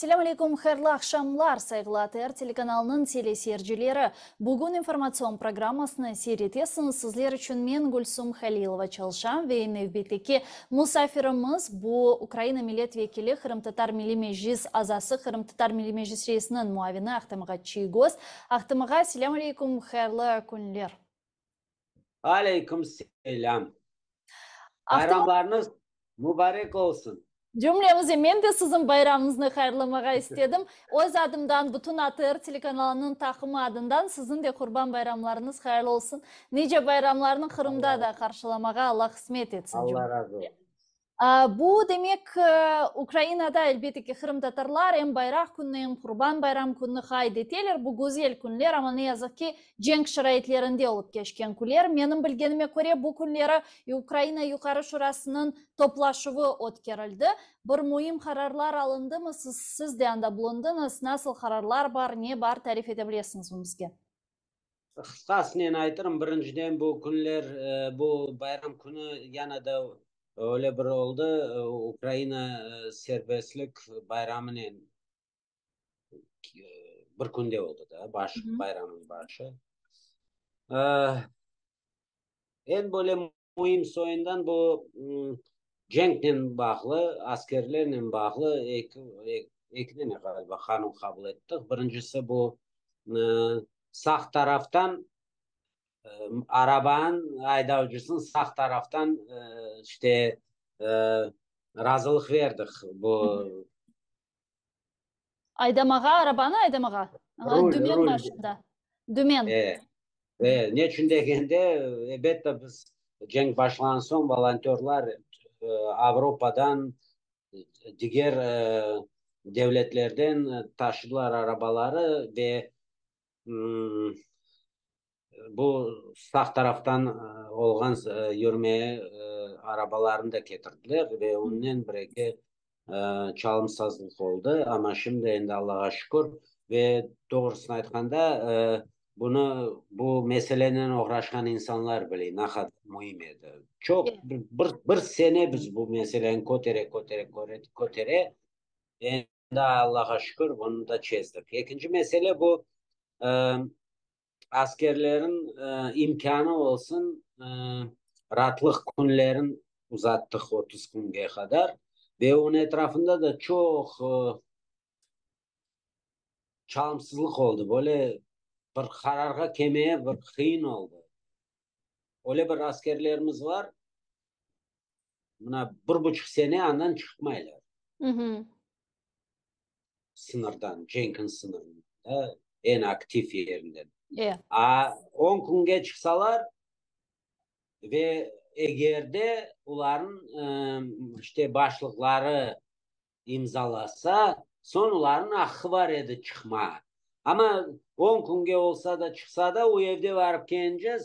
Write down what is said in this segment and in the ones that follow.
Selâm aleyküm, hayırlı aqşamlar, sayğılı ATR telekanalınıñ teleseyircileri! Bugün informatsion programmasını seyir etesiñiz. Sizler içün men, Gülsum Halilova, çalışam ve nevbetteki musafirimiz bu, Ukraina millet vekili, Qırımtatar Milliy Meclis azası, Qırımtatar Milliy Meclis reisiniñ muavini Ahtem ağa Çiygoz. Ahtem ağa, selâm aleyküm, hayırlı künler! Aleyküm selâm! Bayramlarıñız mubarek olsun! Cümlemize men de siziñ bayramıñıznı hayırlamağa istedim. Öz adımdan, bütün ATR telekanalınıñ taqımı adından siziñ de Qurban bayramlarıñız hayırlı olsun. Nice bayramlarnı Qırımda da qarşılamağa Alla qısmet etsin. Alla razı olsun. Bu, demek, Ukrainada, elbette ki, qırımtatarlar em Bayraq kününi, em Qurban bayram kününi qayd eteler. Bu güzel künler, amma ne yazıq ki, cenk şaraitlerinde olıp keçken künler. Menim bilgenime köre, bu künleri Ukraina Yuqarı Şurasınıñ toplaşuvı ötkerildi. Bir müim qararlar alındımı? Siz, siz de anda bulundıñız. Nasıl qararlar bar, ne bar, tarif ete bilesiñizmi bizge? Qısqasınen aytırım, birinciden bu künler, bu bayram künü yana da öyle bir oldı, Ukraina serbestlik bayramınen bir künde oldı da, baş, bayramnıñ başı. Eñ böyle müim soyundan bu cenknen bağlı, askerlernen bağlı eki dane ğaliba qanun qabul ettik. Birincisi bu sağ taraftan arabanıñ aydavcısınıñ sağ taraftan işte razılıq verdik bu Aydamağa, arabanı aydamağa? Rul, Dümen rul. başında. Dümen. E, e, ne içün degende, elbette, biz cenk başlağan soñ volontörlar Avropadan, diger devletlerden taşıdılar arabaları ve bu sağ taraftan olğan yürmeye arabalarını da ketirdiler ve onnen bir-eki çalımsazlıq oldı. Amma şimdi endi Allağa şükür ve doğrusını aytqanda, bunı bu meselenen oğraşqan insanlar bile, ne qadar müim edi. Çoq, bir, bir sene biz bu meseleni kötere, kötere, kötere, endi Allağa şükür bunı da çezdik. Ekinci mesele bu, askerlerin imkânı olsun, raatlıq künlerin uzattıq 30 künge qadar ve onıñ etrafında da çoq çalımsızlıq oldı, böyle bir qararğa kelmeye bir qıyın oldı. Öyle bir askerlerimiz bar, mına bir buçuq sene andan çıqmaylar. Sıñırdan, cenkniñ sıñırından, da, eñ aktiv yerinden. A on künge çıqsalar ve eger de olarnıñ, işte, başlıqları imzalasa, soñ olarnıñ aqqı bar edi çıqma. Amma on künge olsa da, çıqsa da, o evde barıp kelince,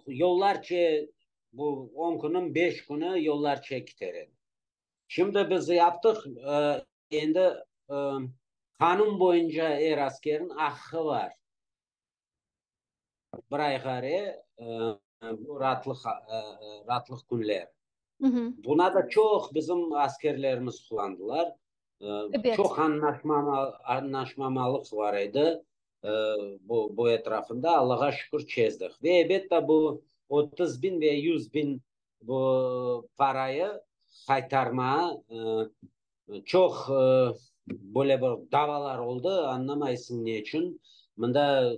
yollarce, bu on künniñ beş künü yollarce kiter edi. Şimdi biz yaptıq, endi qanun boyunca er askerniñ aqqı bar. Bir ayğa bu raatlıq, raatlıq künler. Buna da çoq bizim askerlerimiz qullandılar. Çoq añlaşmamalıq bar edi bu, bu etrafında, Allağa şükür, çezdik. Ve elbette bu 30 biñ ve 100 biñ bu parayı qaytarmağa çoq böyle bir davalar oldı, añlamaysıñ ne içün. Mında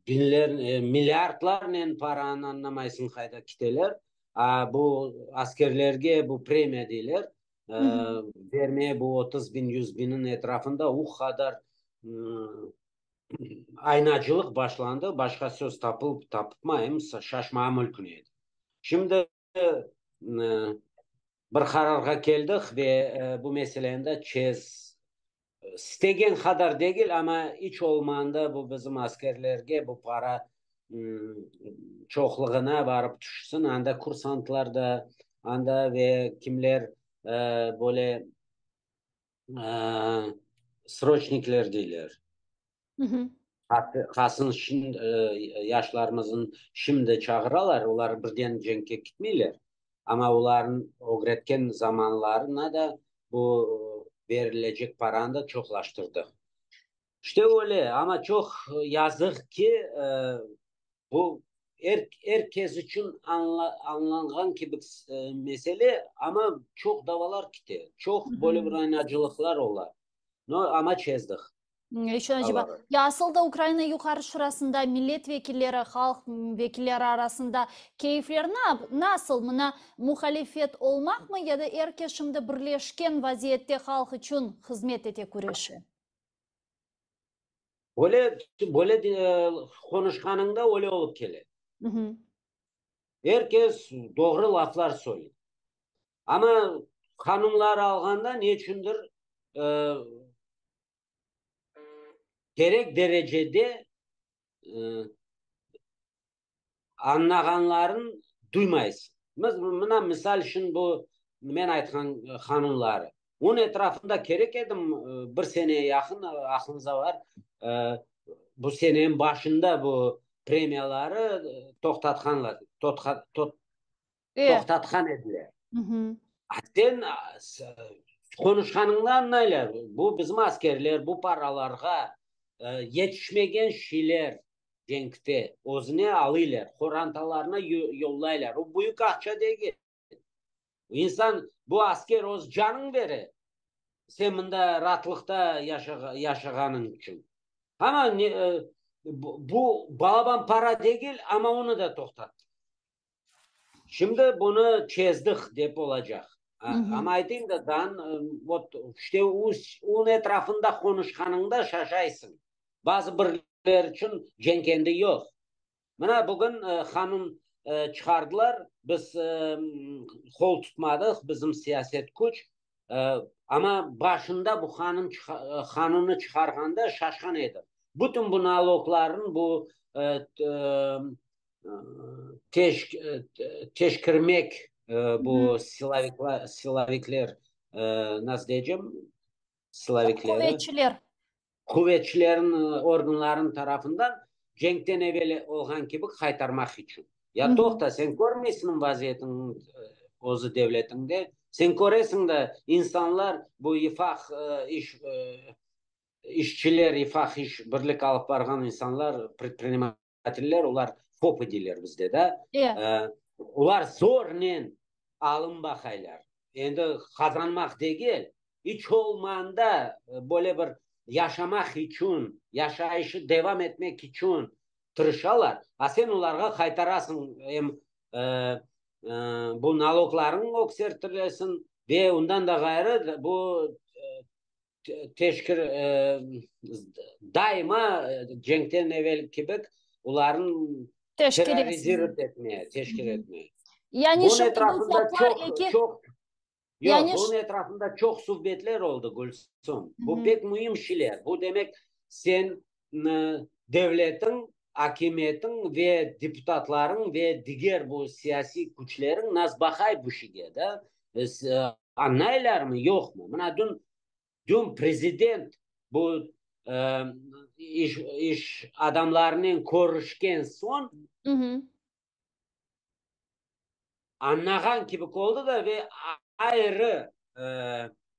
biñler, milliardlarnen paranı añlamaysıñ qayda kiteler. A bu askerlerge bu premiya deyler, bermeye bu 30 biñ, 100 biñniñ etrafında o qadar aynacılıq başlandı, başqa söz tapılıp tapmayım, şaşmağa mümkün edi. Şimdi bir qararğa keldik ve bu meseleni de çez, istegen qadar degil, amma iç olmağanda bu bizim askerlerge bu para çoqluğına barıp tüşsün, anda kursantlar da, anda ve kimler böyle sroçnikler deyler. Qasın yaşlarımıznı şimdi çağıralar, olar birden cenkke ketmeyler, amma olarnıñ ögretken zamanlarına da bu. Berilecek paranı da çoqlaştırdıq. İşte öyle, amma çoq yazıq ki, bu er, er kes içün añlanğan kibi mesele, amma çoq davalar kete, çoq böyle bir aynacılıqlar ola. No, amma çezdik. Ne içün aceba? Ya asıl da Ukraina Yuqarı Şurasında millet vekilleri, halq vekilleri arasında keyfler nasıl? Mına muhalifet olmaqmı ya da er kes şimdi birleşken vaziyette halq içün hızmet ete, küreşe? Böyle, böyle qonuşqanıñda öyle olıp kele. Er kes doğru laflar söyley. Amma qanunlar alğanda neçündir kerek derecede añlağanların duymaysıñ. Mına, misal içün, bu men aytqan qanunları. Onıñ etrafında kerek edim bir seneye yaqın, aqlıñızda bar, bu seneniñ başında bu premiyaları toqtatqanlar, toqtatqan ediler. A sen qonuşqanıñda añlaylar, bu bizim askerler bu paralarğa yetişmegen şeyler cenkte özüne alıylar, qorantalarına yollaylar. O büyük aqça degil. İnsan, bu asker öz canın bere, sen mında raatlıqta yaşağanıñ içün. Amma bu balaban para degil, amma onı da toqtattıq. Şimdi bunı çezdik dep olacaq. Amma aytayım da, dan, vot, işte, onıñ etrafında qonuşqanıñda şaşaysıñ. Bazı birler içün cenk endi yoq. Mına bugün qanun çıqardılar, biz qol tutmadıq, bizim siyaset küç, amma başında bu qanun qanunı çıqarğanda şaşqan edik. Bütün bu naloglarnı bu teşkirmek bu silovikler, nasıl deycem, silovikleri? Quvetçiler. Quvetçilerniñ organlarınıñ tarafından cenkten evel olğan kibi qaytarmaq içün. Ya toqta, sen körmeysiñmi vaziyetniñ özü devletiñde? Sen köresiñ de, insanlar bu ifaq iş işçiler, ifaq iş birlik alıp barğan insanlar, predprinimateller, olar FOPı deyler bizde da, olar zornen alım baqaylar. Endi qazanmaq degil, iç olmağanda böyle bir yaşamaq içün, yaşayışı devam etmek içün tırışalar, a sen olarğa qaytarasıñ em bu naloglarıñ öksertiresiñ ve ondan da ğayrı bu teşkir daima cenkten evel kibi olarnı terrorizirovat etmeye, teşkil etmeye. Yani Bunıñ etrafında çoq, çoq, yoq, bunıñ etrafında çoq suhbetler oldı, Gülsüm. Bu pek müim şeyler. Bu demek, sen devletiñ, akimiyetiñ ve deputatlarıñ ve diger bu siyasiy küçleriñ nas baqay bu şeyge, da? Añlaylarmı, yoqmı? Mına dün, dün prezident bu iş, iş adamlarınen körüşken soñ, añlağan kibi oldı da ve ayrı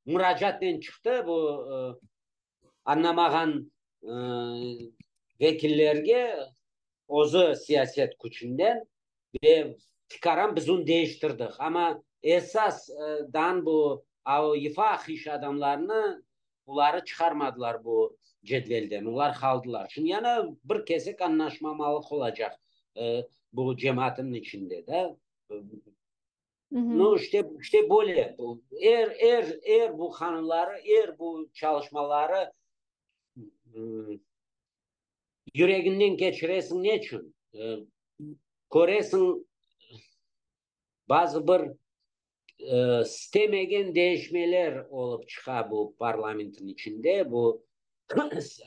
muracaatnen çıqtı bu añlamağan vekillerge özü siyaset küçünden ve tikaran biz onı deñiştirdik. Amma esas dan bu ifaq iş adamlarını buları çıqarmadılar bu cedvelden, olar qaldılar. Şimdi yana bir kesek añlaşmamalıq olacaq bu cemaatnıñ içinde da. Nu, işte, işte böyle. Er, er, er bu qanunları, er bu çalışmaları yüreginden keçiresiñ neçün? Köresiñ, bazı bir istemegen deñişmeler olıp çıqa bu parlamentniñ içinde, bu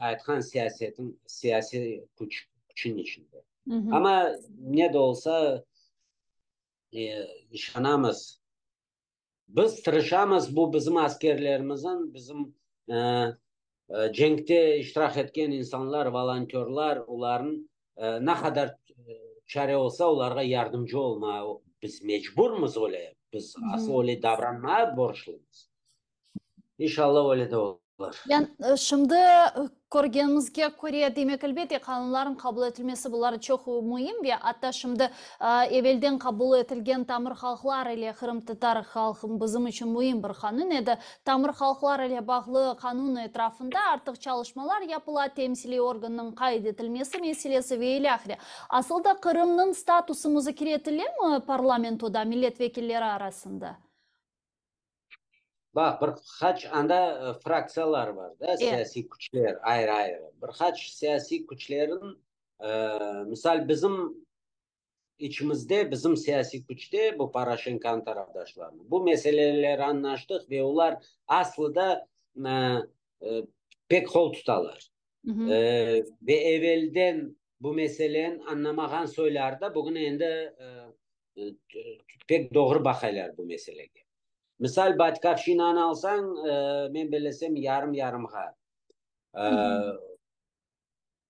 aytqan siyasetin, siyasiy küç, küçüñ içinde. Amma ne de olsa, işanamız. Biz tırışamız, bu bizim askerlerimizin, bizim cenkte iştirak etken insanlar, volontörlar, olarnıñ ne qadar çare olsa, olarğa yardımcı olmağa biz mecburmız öyle, biz asıl öyle davranmağa borclumız. İnşallah öyle de olur. Yani şimdi körgenimizge köre, demek, elbette, qanunlarnıñ qabul etilmesi bular çoq müim ve atta şimdi evelden qabul etilgen tamır halqlar ile qırımtatar halqı bizim içün müim bir qanun edi. Tamır halqlar ile bağlı qanun etrafında artıq çalışmalar yapıla, temsiliy organnıñ qayd etilmesi meselesi ve ilâhre. Asıl da Qırımnıñ statusı muzakere etilemi parlamentoda, millet vekilleri arasında? Baq, bir qaç anda fraktsiyalar bar da, siyasiy küçler ayrı-ayrı. Bir qaç siyasiy küçlerin, misal, bizim içimizde, bizim siyasiy küçte, bu Poroşenkonıñ tarafdaşlarını, bu meseleleri añlaştıq ve olar aslı da pek qol tutalar. Ve evelden bu meseleni añlamağan soylar da bugün endi pek doğru baqaylar bu meselege. Misal, Batkovşçinanı alsañ, men bellesem, yarım-yarımğa.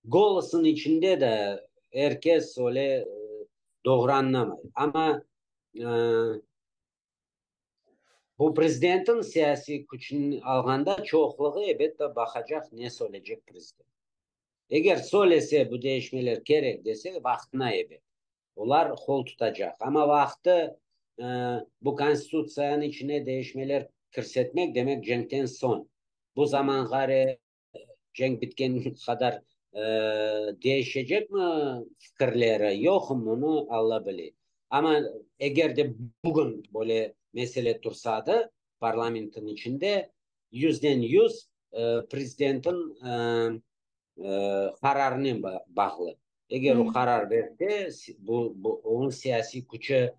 Golosnıñ içinde de er kes öyle doğru añlamay. Amma bu prezidentniñ siyasiy küçüni alğanda çoqluğı, elbette, baqacaq ne söyleycek prezident. Eger söylese, bu deñişmeler kerek dese, vaqtına, ebet, olar qol tutacaq. Amma vaqtı bu Konstitutsiyanıñ içine deñişmeler kirsetmek, demek, cenkten soñ. Bu zamanğare cenk bitken qadar deñişecekmi fikirleri, yoqmı, bunı Alla bile. Amma eger de bugün böyle mesele tursa da parlamentniñ içinde, 100-den 100 prezidentniñ qararınen bağlı. Eger o qarar berse, bu, bu onıñ siyasiy küçü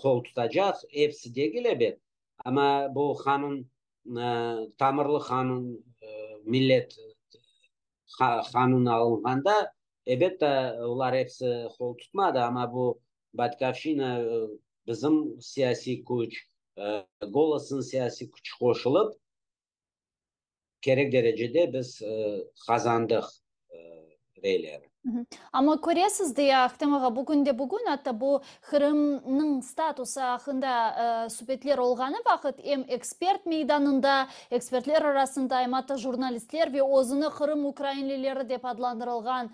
qol tutacaq, episi degil, ebet, amma bu qanun, tamırlı qanun, millet qanun alınğanda, elbette, olar episi qol tutmadı, amma bu Batkovşçina, bizim siyasiy küç, Golosnıñ siyasiy küçü qoşulıp, kerek derecede biz qazandıq reyleri. Amma köresiz de, Ahtem ağa, bugün de bugün, atta bu Qırımnıñ statusı aqqında subetler olğanı vaqıt, em ekspert meydanında, ekspertler arasında, em atta jurnalistler ve özüni Qırım ukrainlileri dep adlandırılğan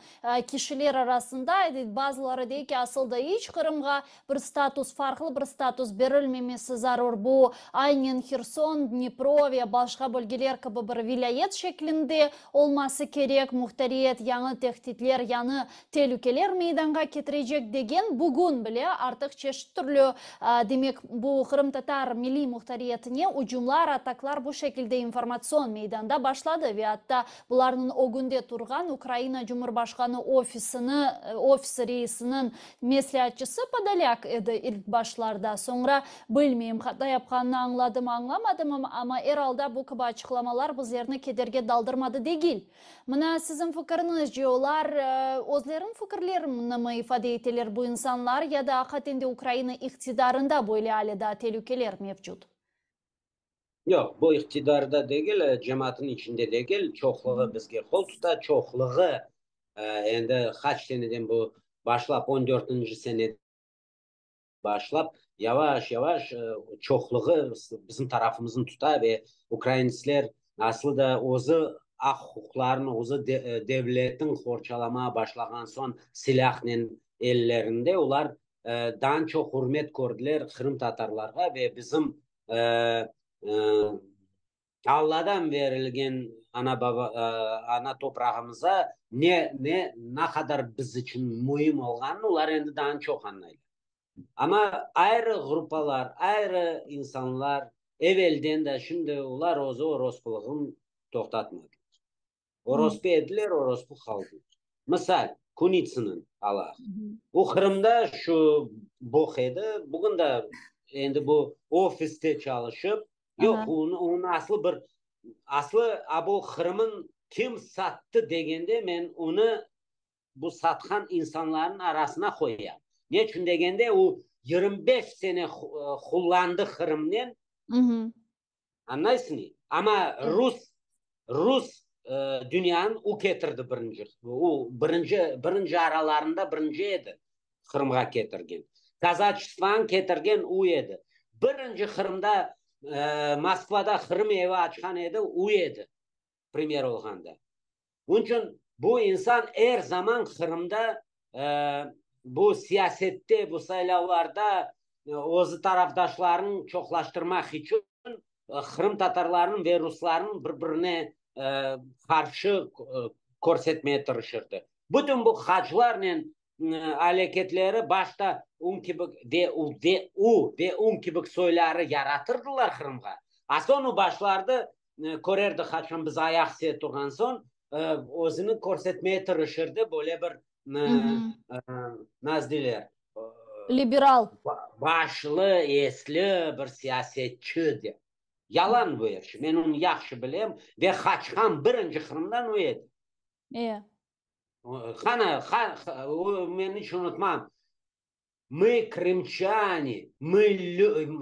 kişiler arasında, bazıları dey ki, asıl da iç Qırımğa bir status, farqlı bir status berilmemesi zarur. Bu, aynen Herson, Dnipro ve başqa bölgeler kibi bir vilâyet şeklinde olması kerek, muhtariyet yañı tehditler, yañı telükeler meydanğa ketirecek degen bugün bile artıq çeşit türlü, demek, bu qırımtatar milliy muhtariyetine ucumlar, ataklar bu şekilde informatsion meydanda başladı ve atta bularnıñ ögünde turğan Ukraina Cumhurbaşqanı ofisini, ofisi reisiniñ Mesleatçısı Podolâk edi ilk başlarda, soñra, bilmeyim, hata yapqanını añladımı, añlamadımı, amma er alda bu kibi açıqlamalar bizlerni kederge daldırmadı degil. Mına, siziñ fikiriñizce, olar özleriniñ fikirlerinimi ifade eteler bu insanlar ya da aqaten de Ukraina iqtidarında böyle ale daa telükeler mevcut? Yoq, bu iqtidarda degil, cemaatnıñ içinde degil, çoqluğı bizge qol tuta, çoqluğı, endi qaç seneden bu başlap, 14-nci sene başlap, yavaş-yavaş çoqluğı bizim tarafımıznı tuta ve ukraintsler aslı da özü aq-uquqlarını, özü devletini qorçalamağa başlağan soñ silâhnen ellerinde, olar daa çoq ürmet kördiler qırımtatarlarğa ve bizim Alladan berilgen ana-baba, ana toprağımıza ne, ne, ne qadar biz içün müim olğanını olar endi daa çoq añlaylar. Amma ayrı gruppalar, ayrı insanlar evelden de şimdi olar özü orospılığın toqtatmadılar. Orospu ediler, orospu qaldılar. Misal, Kunitsınıñ alayıq. O Qırımda şu boq edi, bugün de endi bu ofiste çalışıp, yoq, onıñ aslı bir, aslı a bu Qırımın kim sattı degende men onı bu satqan insanlarnıñ arasına qoyam. Ne içün degende, o 25 sene qullandı Qırımnen, Añlaysıñmı? Amma rus, rus dünyanı o ketirdi birinci. O birinci, birinci aralarında birinci edi Qırımğa ketirgen. Kazaçestvanı ketirgen o edi. Birinci Qırımda. Moskvada Qırım evi açqan edi, u edi premyer olğanda. Onıñ içün bu insan er zaman Qırımda bu siyasette, bu saylavlarda özü tarafdaşlarını çoqlaştırmaq içün qırımtatarlarnıñ ve ruslarnıñ bir-birine qarşı körsetmeye tırışırdı. Bütün bu haclarnen aleketleri başta un kibi ve ve u ve un kibik soyları yaratırdılar Qırımğa, a soñ u başlardı körerdi qaçan biz ayaq se turğan soñ özüni körsetmeye tırışırdı böyle bir nasıl deyler Liberal. Başlı, esli bir siyasetçi dep. Yalan bu er şey. Men onı yahşı bilem ve qaçqan birinci Qırımdan o edi. E. Qana, men iç unutmam. Mı krımçane, mı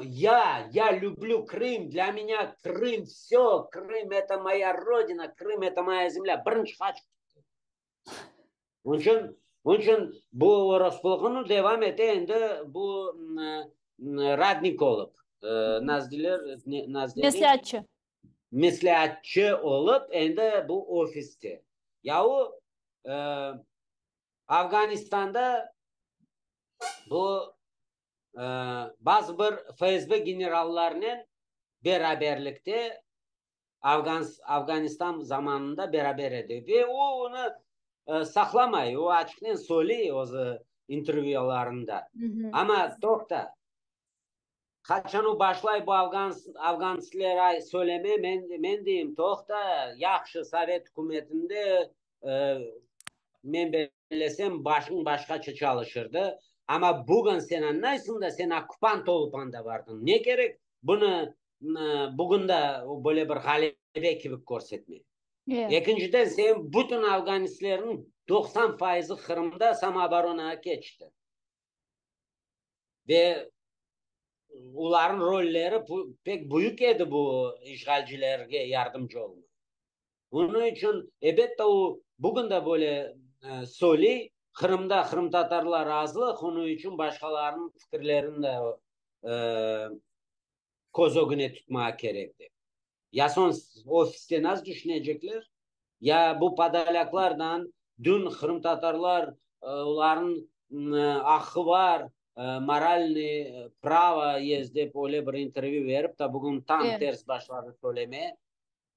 ya, ya lüblü Krım, dlâ menya Krım vsö, Krım eto moya rodina, Krım eto moya zemlâ. Birinci qaçıp ketti. Onıñ içün, onıñ içün bu orospılığını devam ete endi bu radnik olıp, nasıl deyler, nasıl deyler? Mesleatçı. Mesleatçı olıp endi bu ofiste. Ya o Afganistanda bu bazı bir FSB generallarınen beraberlikte Afganistan zamanında beraber edi. Ve o onı saqlamay, o açıqnen söyley özü intervyularında. Amma toqta, qaçan o başlay bu afganistler söyleme, men, men deyim, toqta, yahşı, sovet ükümetinde men bellesem, başıñ başqaça çalışırdı. Amma bugün sen añlaysıñ da, sen okkupant olıp anda bardıñ. Ne kerek bunı bugün de böyle bir ğalebe kibi körsetmek? Ekinciden, sen bütün afganistlerniñ 90 fayızı Qırımda samooboronağa keçti. Ve olarnıñ rolleri pek büyük edi bu işğalcilerge yardımcı olmaq. Bunıñ içün, elbette, o bugün de böyle söyley, Qırımda qırımtatarlar azlıq, onıñ içün başqalarınıñ fikirlerini de köz ögüne tutmağa kerek dep. Ya soñ ofiste nasıl tüşünecekler? Ya bu podolâklardan dün qırımtatarlar olarnıñ aqqı bar, moralnıy pravo est dep öyle bir intervyü berip ta bugün tam ters başladı söylemeye.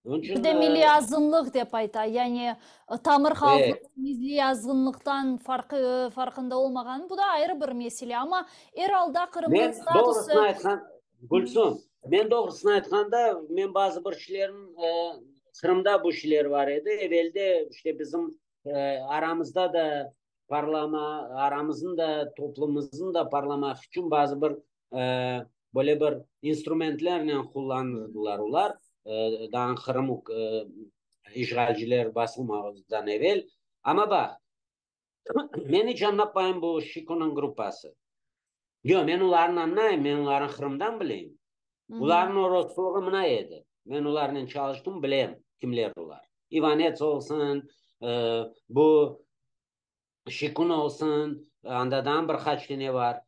Bir de milliy azğınlıq dep ayta, yani tamır halqnıñ milliy azğınlıqtan farqı farqında olmağanı, bu da ayrı bir mesele, amma er alda Qırımnıñ statusı... Men doğrusını aytqan, Gülsüm, men doğrusını aytqanda, men bazı bir şeylerniñ, Qırımda bu şeyler bar edi, evelde işte bizim aramızda da parlama, aramıznıñ da, toplumımıznıñ da parlamaq içün bazı bir böyle bir instrumentlernen qullanırdılar olar, daa Qırım işğalciler basılmazdan evel. Amma baq, men iç añlapmayım bu Şikonıñ gruppası. Yoq, men olarnı añlayım, men olarnı Qırımdan bileyim. Olarnıñ orospulığı mına edi. Men olarnen çalıştım, bilem, kimler olar. İvanets olsun, bu Şikun olsun, anda daa bir qaç tane bar.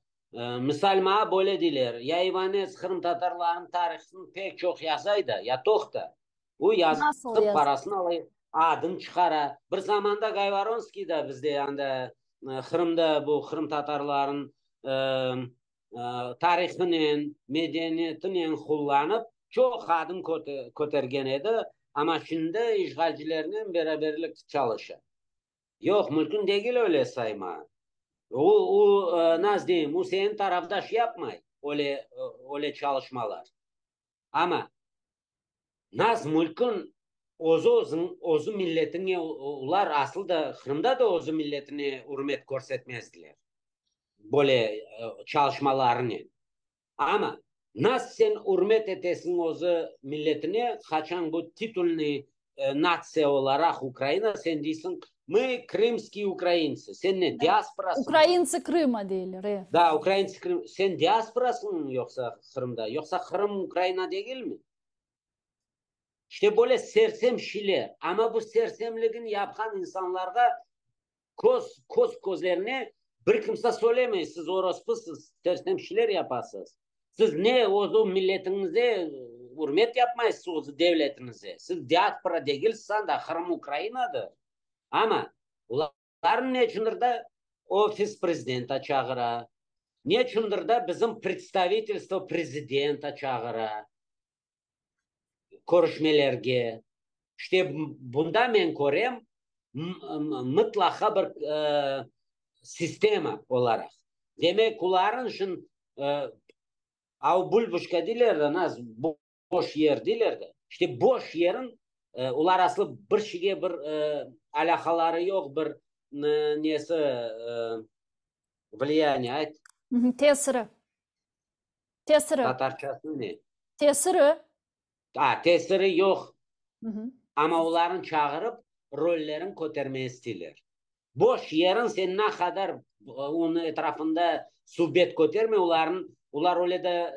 Misal, maña böyle deyler, ya İvanets qırımtatarlarnıñ tarihını pek çoq yazay da, ya toqta. O yazıp parasını ala, adını çıqara. Bir zamanda Gayvoronskiy da bizde anda Qırımda bu qırımtatarlarnıñ tarihınen, medeniyetinen qullanıp çoq adın kötergen edi, amma şimdi işğalcilernen beraberlik çalışa. Yoq, mümkün degil öyle sayma. O, o, nasıl deyim, o seni tarafdaş yapmay, öyle, öyle çalışmalar. Amma nasıl mümkün özü özüñ, özü milletiñe, olar asıl da Qırımda da özü milletine ürmet körsetmezdiler, böyle çalışmalarınen. Amma nasıl sen ürmet etesiñ özü milletine, qaçan bu titulnıy natsiya olaraq Ukraina, sen deysiñ, mı krımskiy ukrainцы, sen ne, diasporasıñ? Ukrainцы Krıma deyler, e. Da, ukrainцы Krıma. Sen diasporasıñ yoqsa Qırımda? Yoqsa Qırım Ukraina degilmi? İşte böyle sersem şeyler. Amma bu sersemligini yapqan insanlarğa Köz, köz közlerine bir kimse söylemey, siz orospısız, sersem şeyler yapasız. Siz ne özü milletiñize ürmet yapmaysız, özü devletiñize. Siz diaspora degilsiz anda, Qırım Ukrainadır. Amma olarnı neçündir da ofis prezidenta çağıra, neçündir da bizim predstavitelstvo prezidenta çağıra körüşmelerge. İşte bunda men körem mıtlaqa bir sistema olaraq. Demek, olarnıñ içün av bülbüşka deyler de, naz, boş yer deyler de. İşte boş yerin olar aslı bir şeyge bir alâqaları yoq, bir nesi, vliyaniye, ayt. Tesiri. Tesiri. Tatarçası ne? Tesiri. A, tesiri yoq. Amma olarnı çağırıp, rollerin kötermege isteyler. Boş yerin sen ne qadar onıñ etrafında subet köterme, olarnıñ, olar öyle de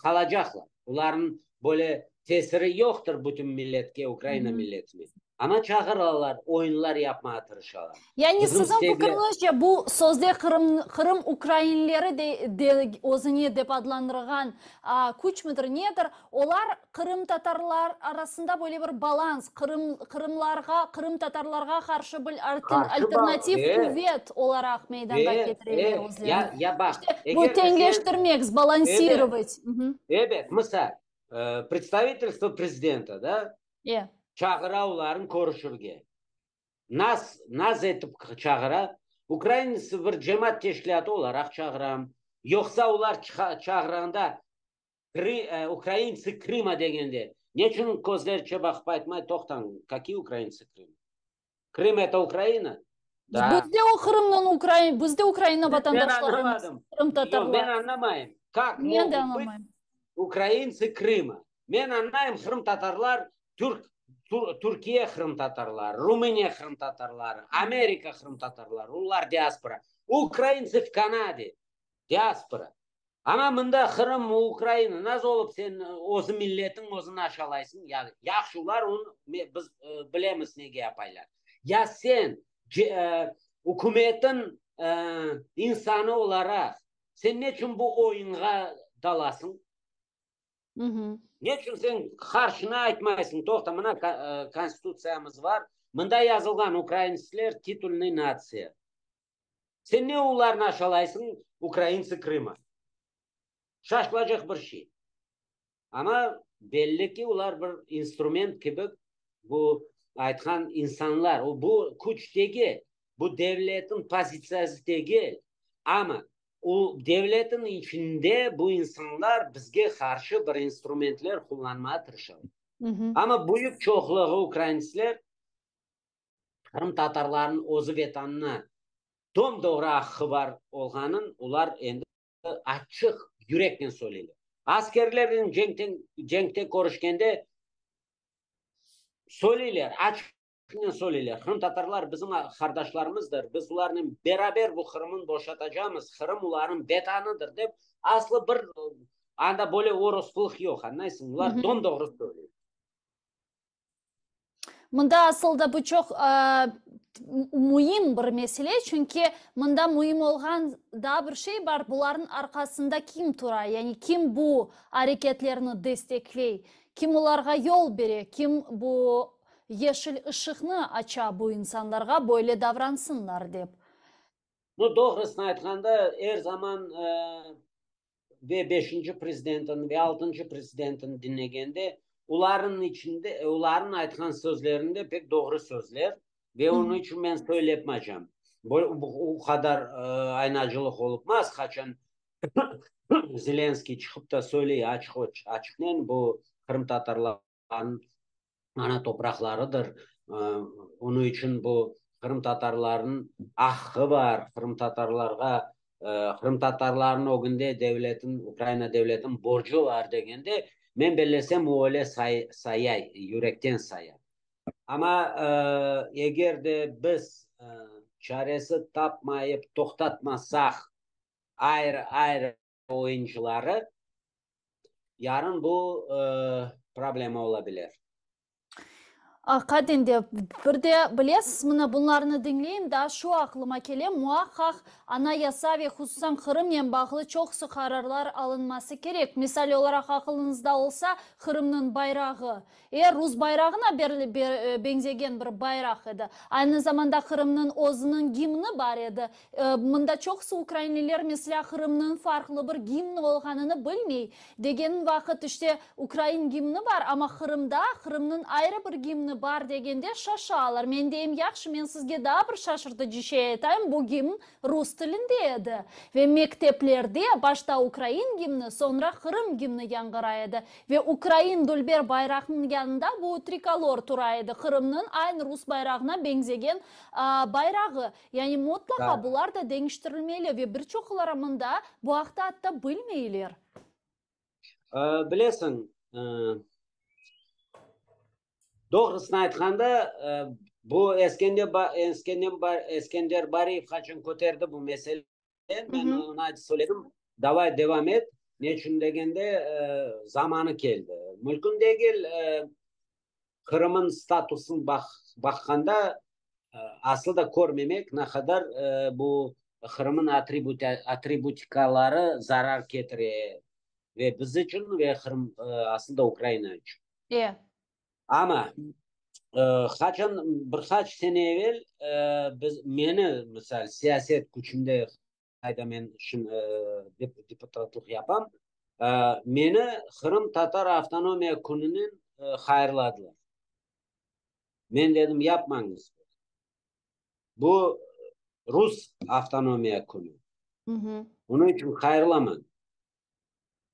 qalacaqlar. Olarnıñ böyle tesiri yoqtır bütün milletke, Ukraina milletine. Amma çağıralar, oyunlar yapmağa tırışalar. Yani siziñ fikriñizce bu sözde Qırım, Qırım ukrainleri de, de özüne dep adlandırğan küçmidir, nedir? Olar qırımtatarlar arasında böyle bir balans, Qırım, qırımlarğa, qırımtatarlarğa qarşı bir alternativ quvet olaraq meydanğa ketireler özlerini. Ya, ya baq, İşte bu teñleştirmek, sbalansirovat. Ebet, misal, predstavitelstvo prezidenta, da, çağıra olarnı körüşürge. Naz, naz etip çağıra. Ukrainası bir cemaat teşkilâtı olaraq çağıram. Yoqsa olar çağırğanda Ukrainцы Krıma degende, neçün közlerçe baqıp aytmay, toqtañ, kakiy ukrainцы Krıma? Krım eto Ukraina? Da. Biz de o Qırımnıñ Ukraina, biz de Ukraina vatandaşlarımız, qırımtatarlar. Men añlamayım. Kak mogut bıt ukrainцы Krıma? Men añlayım, qırımtatarlar türk, Türkiye qırımtatarları, Rumıniya qırımtatarları, Amerika qırımtatarları, olar diaspora. Ukrainцы v Kanade, diaspora. Amma mında Qırım, Ukraina, nasıl olıp sen özü milletiñ özüni aşalaysıñ? Ya, yahşı, olar onı, biz bilemiz nege yapaylar. Ya sen, ükümetin insanı olaraq, sen neçün bu oyunğa dalasıñ? Neçün sen qarşına aytmaysıñ, toqta, mına Konstitutsiyamız bar, mında yazılğan, ukraintsler titulnıy natsiya. Sen ne olarnı aşalaysıñ, ukrainцы Krıma? Şaşılacaq bir şey. Amma belli ki, olar bir instrument kibi bu aytqan insanlar, o bu küç degil, bu devletniñ pozitsiyası degil, amma o devletniñ içinde bu insanlar bizge qarşı bir instrumentler qullanmağa tırışalar. Amma büyük çoqluğı ukraintsler Qırımtatarlarnıñ özü Vetanına dom-doğru aqqı bar olğanın olar endi açıq yüreknen söyleyler. Askerlernen cenkten cenkte körüşkende söyleyler, açıqnen söyleyler, qırımtatarlar bizim qardaşlarımızdır, biz olarnen beraber bu Qırımın boşatacamız, Qırım olarnıñ Vetanıdır dep, aslı bir anda böyle orospılıq yoq, añlaysıñ, olar dom-doğru söyleyler. Mında asıl da bu çoq müim bir mesele, çünki mında müim olğan daa bir şey bar, bularnıñ arqasında kim tura, yani kim bu areketlerni destekley, kim olarğa yol bere, kim bu yeşil ışıqnı aça bu insanlarğa böyle davransınlar dep. Nu, doğrusını aytqanda, er zaman ve beşinci prezidentini, ve altıncı prezidentini diñlegende, olarnıñ içinde, olarnıñ aytqan sözlerinde pek doğru sözler ve onıñ içün men söylepmacam. O qadar aynacılıq olupmaz, qaçan Zelenskiy çıqıp da söyley açıq açıqnen bu qırımtatarlarnıñ ana topraqlarıdır. Onıñ içün bu qırımtatarlarnıñ aqqı bar, qırımtatarlarğa, qırımtatarlarnıñ ögünde devletin, Ukraina devletiniñ borcu bar degende, men bellesem, o öyle sayay, yürekten saya. Amma eger de biz çaresi tapmayıp toqtatmasaq ayrı-ayrı oyuncıları, yarın bu problema ola bilir. Aqiqaten de, bir de, bilesiz, mına bunlarnı diñleyim, daa şu aqlıma kele, muaqqaq Anayasa ve hususan Qırımnen bağlı çoqusı qararlar alınması kerek. Misal olaraq, aqılıñızda olsa, Qırımnıñ bayrağı, e, rus bayrağına beñzegen bir bayraq edi. Aynı zamanda Qırımnıñ özüniñ gimni bar edi. Mında çoqusı ukrainliler, meselâ, Qırımnıñ farqlı bir gimni olğanını bilmey. Degeniñ vaqıt, işte, ukrain gimni bar, amma Qırımda Qırımnıñ ayrı bir gimni bar degende şaşalar. Men deyim, yahşı, men sizge daa bir şaşırtıcı şey aytayım, bu gimn rus tilinde edi ve mekteplerde başta ukrain gimni, soñra Qırım gimni yañğıray edi ve ukrain dülber bayraqnıñ yanında bu trikolor tura edi, Qırımnıñ aynı rus bayrağına beñzegen bayrağı. Yani mutlaqa bular da deñiştirilmeli ve bir çoqları mında bu aqta atta bilmeyler. Bilesiñ, doğrusını aytqanda, bu Eskender Bariyev qaçan köterdi bu meseleni, men oña söyledim, davay devam et, ne içün degende, zamanı keldi. Mümkün degil, Qırım'ın statusın baqqanda aslı da körmemek ne qadar bu Qırım'ın atributikaları zarar ketire ve biz içün ve Qırım aslı da Ukraina içün. Amma qaçan bir qaç sene evel biz meni misal siyaset küçünde qayda men deputatlıq yapam, meni Qırımtatar avtonomiya kününen hayırladılar. Men dedim, yapmañız. Bu rus avtonomiya künü. Onıñ içün hayırlamañ.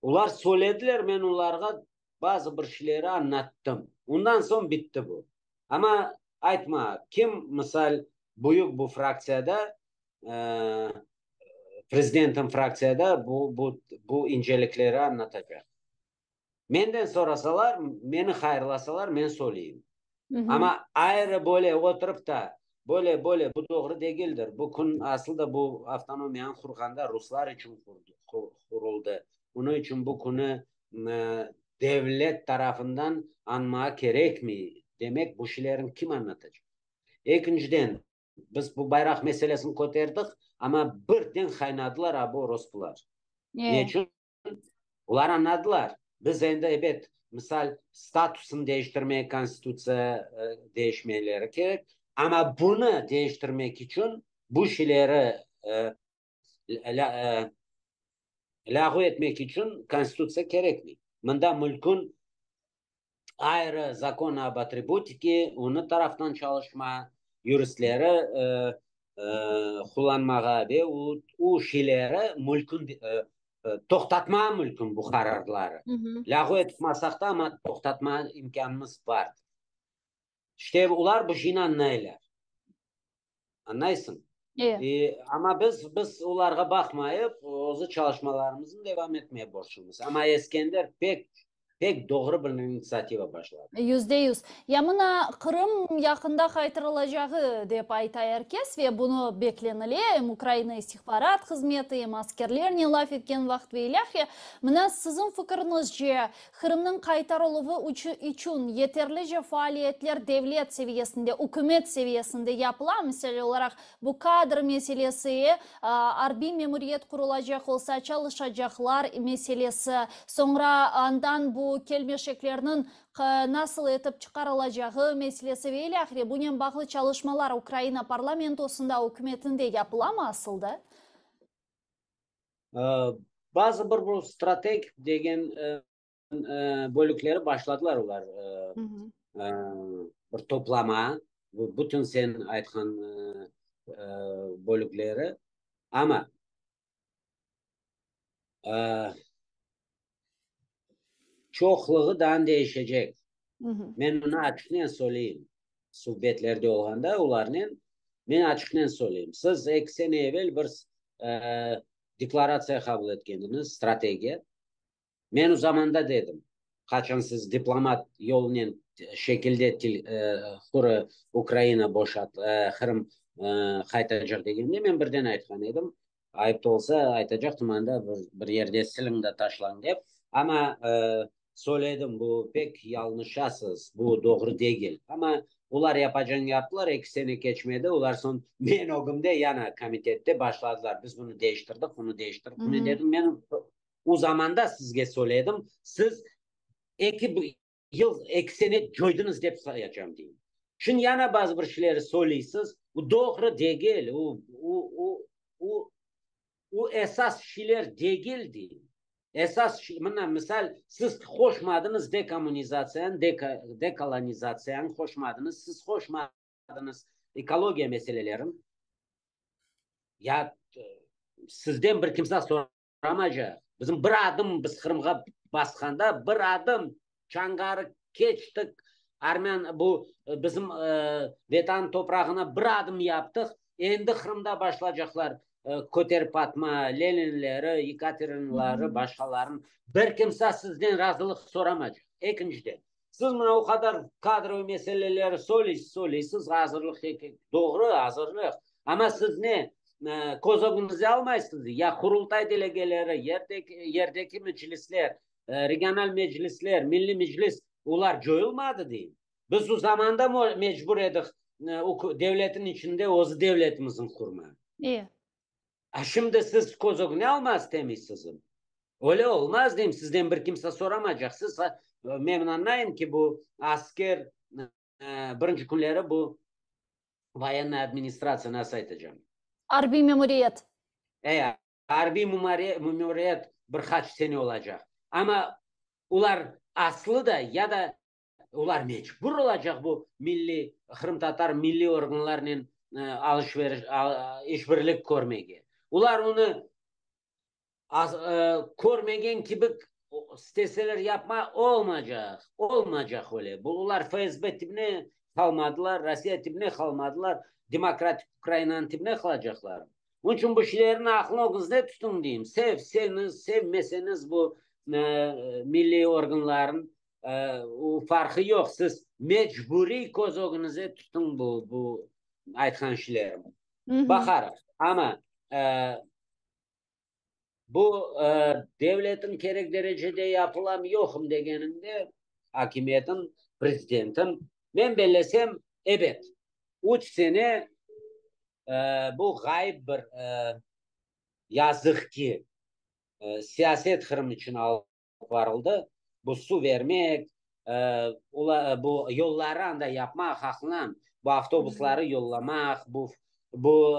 Olar söylediler, men olarğa bazı bir şeyleri añlattım. Ondan soñ bitti bu. Amma aytma, kim, misal, büyük bu fraktsiyada, prezidentim fraktsiyada bu, bu, bu incelikleri añlatacaq. Menden sorasalar, meni hayırlasalar, men söyleyim. Amma ayrı böyle oturıp da, böyle, böyle, bu doğru degildir, bu kün aslı da bu avtonomiyanı qurğanda ruslar içün quruldı, onıñ içün bu künü devlet tarafından añmağa kerekmey, demek, bu şeylerni kim añlatacaq? Ekinciden, Biz bu bayraq meselesini köterdik, amma birden qaynadılar a bu orospular. Ne içün? Olar añladılar, biz endi, ebet, misal, statusını deñiştirmek, konstitutsiya deñişmeleri kerek, amma bunı deñiştirmek içün bu şeyleri lâğu etmek içün konstitutsiya kerekmey. Mında mülkün ayrı zakon ob atributike, onı taraftan çalışma, yuristleri qullanmağa ve o şeyleri mülkün toqtatmağa mülkün bu qararları. Lâğu etip masaq da, amma toqtatma imkânımız bar. İşte, olar bu şeyni añlaylar. Añlaysıñ? Amma biz, biz olarğa baqmayıp, özü çalışmalarımıznı devam etmeye borçlumız. Amma Eskender pek, pek doğru bir initsiativa başladı. %100. Ya mına Qırım yaqında qaytarılacağı dep ayta er kes ve bunı beklenile, em Ukraina istihbarat hızmeti, em askerlernen laf etken vaqıt ve ilâhre. Mına siziñ fikiriñizce, Qırımnıñ qaytarıluvı içün yeterlice faaliyetler devlet seviyesinde, ükümet seviyesinde yapıla? Misal olaraq, bu kadr meselesi, arbiy memuriyet qurulacaq olsa, çalışacaqlar meselesi, soñra andan bu kelmeşeklerniñ nasıl etip çıqarılacağı meselesi ve ilâhre, bunen bağlı çalışmalar Ukraina parlamentosında, ükümetinde yapılamı asılda? Bazı bir bu strategik degen bölükleri başladılar olar, bir toplama, bu bütün sen aytqan bölükleri, amma çoqluğı daa değişecek. Men bunı açıqnen söyleyim, suhbetlerde olğanda olarnen men açıqnen söyleyim. Siz eki sene evel bir deklaratsiya qabul etkendiñiz, strategiya. Men o zamanda dedim, qaçan siz diplomat yolunen şekilde quru Ukraina boşat, Qırım qaytacaq degende, men birden aytqan edim, ayıp da olsa aytacaqtım, anda bir yerde siliñ de taşlañ dep. Amma. Söyledim, bu pek yalnışasız, bu doğru degil. Amma olar yapacağını yaptılar, eki sene keçmedi, olar soñ men ögümde yana komitette başladılar, biz bunı değiştirdik, bunı değiştirdik. Men dedim, men o zamanda sizge söyledim, siz eki yıl, eki sene coydıñız dep sayacağım, deyim. Şimdi yana bazı bir şeyleri söyleysiz, bu doğru degil, o, o, o, o, o esas şeyler degil, deyim. Esas, mına, misal, siz qoşmadıñız dekommunizatsiyanı, dekolonizatsiyanı qoşmadıñız, siz qoşmadıñız ekologiya meselelerin. Ya sizden bir kimse soramaycaq. Bizim bir adım biz Qırımğa basqanda, bir adım Çanğarı keçtik, armyan bu bizim Vetan toprağına bir adım yaptıq, endi Qırımda başlaycaqlar köterip atma, Leninleri, Yekaterinları, başqaların. Bir kimse sizden razılıq soramaycaq. Ekinciden, siz mına o qadar kadrovıy meseleleri söyleysiz, söyleysiz, azırlıq, doğru azırlıq, amma siz ne, köz ögüñizde almaysız, ya Qurultay delegeleri, yerdeki, yerdeki meclisler, regional meclisler, Milliy Meclis, olar coyulmadı deyim. Biz o zamanda mecbur edik devletin içinde öz devletimizni qurma. A şimdi siz köz ögüne almaz istemeysiz. Öyle olmaz deyim, sizden bir kimse soramaycaq. Siz, men añlayım ki, bu asker birinci künleri bu voyennaya administratsiya nasıl aytacağım? Arbiy memuriyet. E, arbiy memuriyet bir qaç sene olacaq. Amma olar aslı da ya da olar mecbur olacaq bu milliy qırımtatar milliy organlarnen alış-veriş, işbirlik körmege. Olar onı körmegen kibi isteseler yapma olmaycaq, olmaycaq öyle. Bu olar FSB tibine qalmadılar, Rossiya tibine qalmadılar, demokratik Ukrainanıñ tibine qalacaqlar. Onıñ içün bu şeylerni aqıl ögünizde tutuñ deyim. Sevseñiz, sevmeseñiz bu milliy organların o farqı yoq. Siz mecburiy köz ögünizde tutuñ bu, bu aytqan şeylerimi. Baqarıq. Amma bu devletin kerek derecede yapılamı yoqmı degeninde akimiyetin, prezidentin, men bellesem, ebet, üç sene bu ğayıp bir, yazıq ki, siyaset Qırım içün alıp barıldı. Bu suv bermek, bu yolları anda yapmaq, aqlan, bu avtobusları yollamaq, bu bu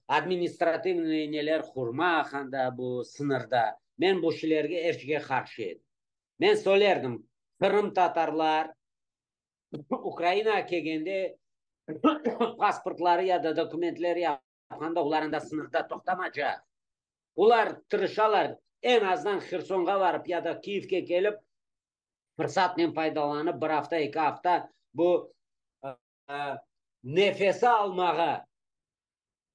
administrativnıy neler qurmaq anda bu sıñırda. Men bu şeylerge er şeyge qarşı edim. Men söylerdim, qırımtatarlar Ukrainağa kelgende pasportları ya da dokumentleri yapqanda olar anda sıñırda toqtamacaq. Olar tırışalar eñ azdan Hersonğa barıp ya da Kiyevge kelip fırsatnen faydalanıp bir afta, eki afta bu nefes almağa,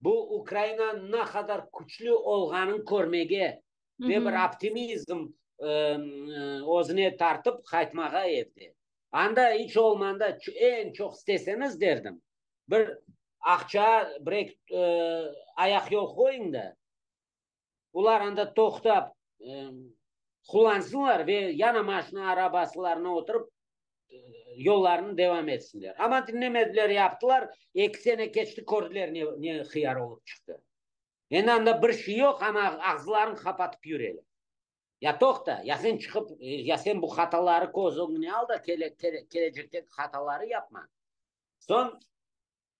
bu Ukraina ne qadar küçlü olğanın körmege ve bir optimizm özüne tartıp qaytmağa evde. Anda iç olmanda eñ çoq isteseñiz derdim, bir aqça, bir eki ayaq yol qoyıñ da, olar anda toqtap qullansınlar ve yana maşina arabasılarına oturıp yollarını devam etsinler. Amma diñlemediler, yaptılar, eki sene keçti, kördiler ne, ne hıyar olıp çıqtı. Endi anda bir şey yoq, amma ağızlarını qapatıp yüreler. Ya toqta, ya sen çıqıp, ya sen bu hataları köz ögüne al da, kele, kelecekteki hataları yapma. Soñ,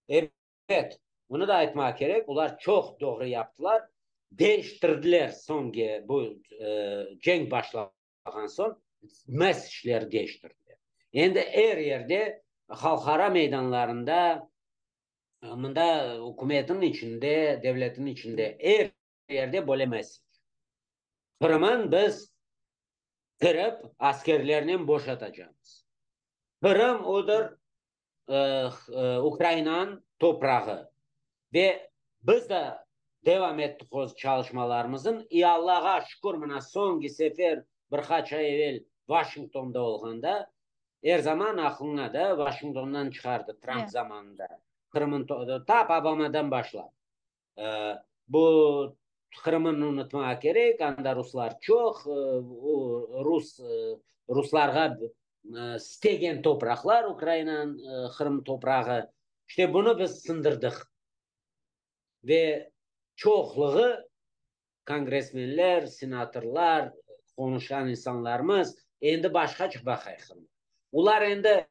ebet, bunı da aytmağa kerek, olar çoq doğru yaptılar, deñiştirdiler soñki bu cenk başlağan soñ, mesecleri deñiştirdiler. Endi er yerde, halqara meydanlarında, mında ükümetniñ içinde, devletniñ içinde er yerde böyle mesec. Qırımın biz kirip askerlernen boşatacamız. Qırım odır Ukrainanıñ toprağı ve biz de devam ettik öz çalışmalarımızın. İ Allağa şükür, mına soñki sefer bir qaç ay evel Washingtonda olğanda, er zaman aqlıña da Washingtondan çıqardı Trump zamanında Qırımın tap Obamadan başlap. Bu Qırımnı unutmağa kerek, anda ruslar çoq, rus. ruslarğa istegen topraqlar, Ukrainanıñ Qırım toprağı, işte bunı biz sındırdıq. Ve çoqluğı kongressmenler, senatorlar, qonuşqan insanlarımız endi başqaca baqay Qırımğa. Olar endi,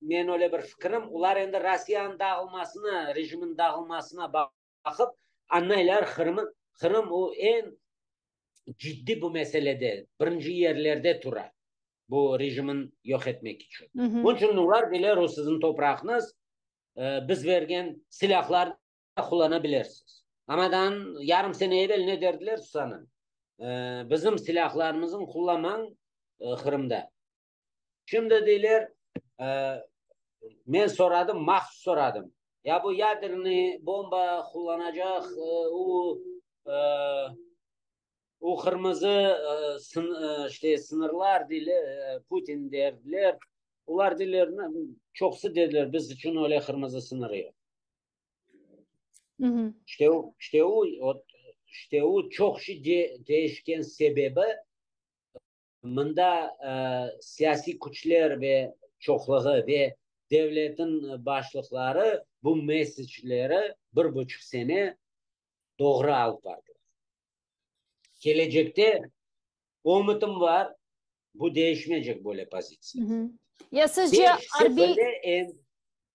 men öyle bir fikirim, olar endi Rossiyanıñ dağılmasına, rejiminiñ dağılmasına baqıp, añlaylar Qırımı, Qırım o eñ ciddi bu meselede, birinci yerlerde tura bu rejimin yoq etmek içün. Bunıñ içün olar deyler, o siziñ topraqıñız, biz bergen silâhlarnı qullana bilersiz. Amma dan yarım sene evel ne derdiler, Susanna? Bizim silâhlarımıznı qullanmañ Qırımda. Şimdi deyler, men soradım, mahsus soradım, ya bu yadernıy bomba qullanacaq o, o qırmızı işte sıñırlar deyler, Putin derdiler, olar deyler, çoqusı dediler, biz içün öyle qırmızı sıñır yoq. İşte o, işte o, işte o çoq şey değişken sebebi, Mında siyasiy küçler ve çoqluğı ve devletniñ başlıqları bu messecleri bir buçuq sene doğru alıp bardılar. Kelecekte ümütim bar, bu değişmeycek böyle pozitsiya. Ya sizce arbiy...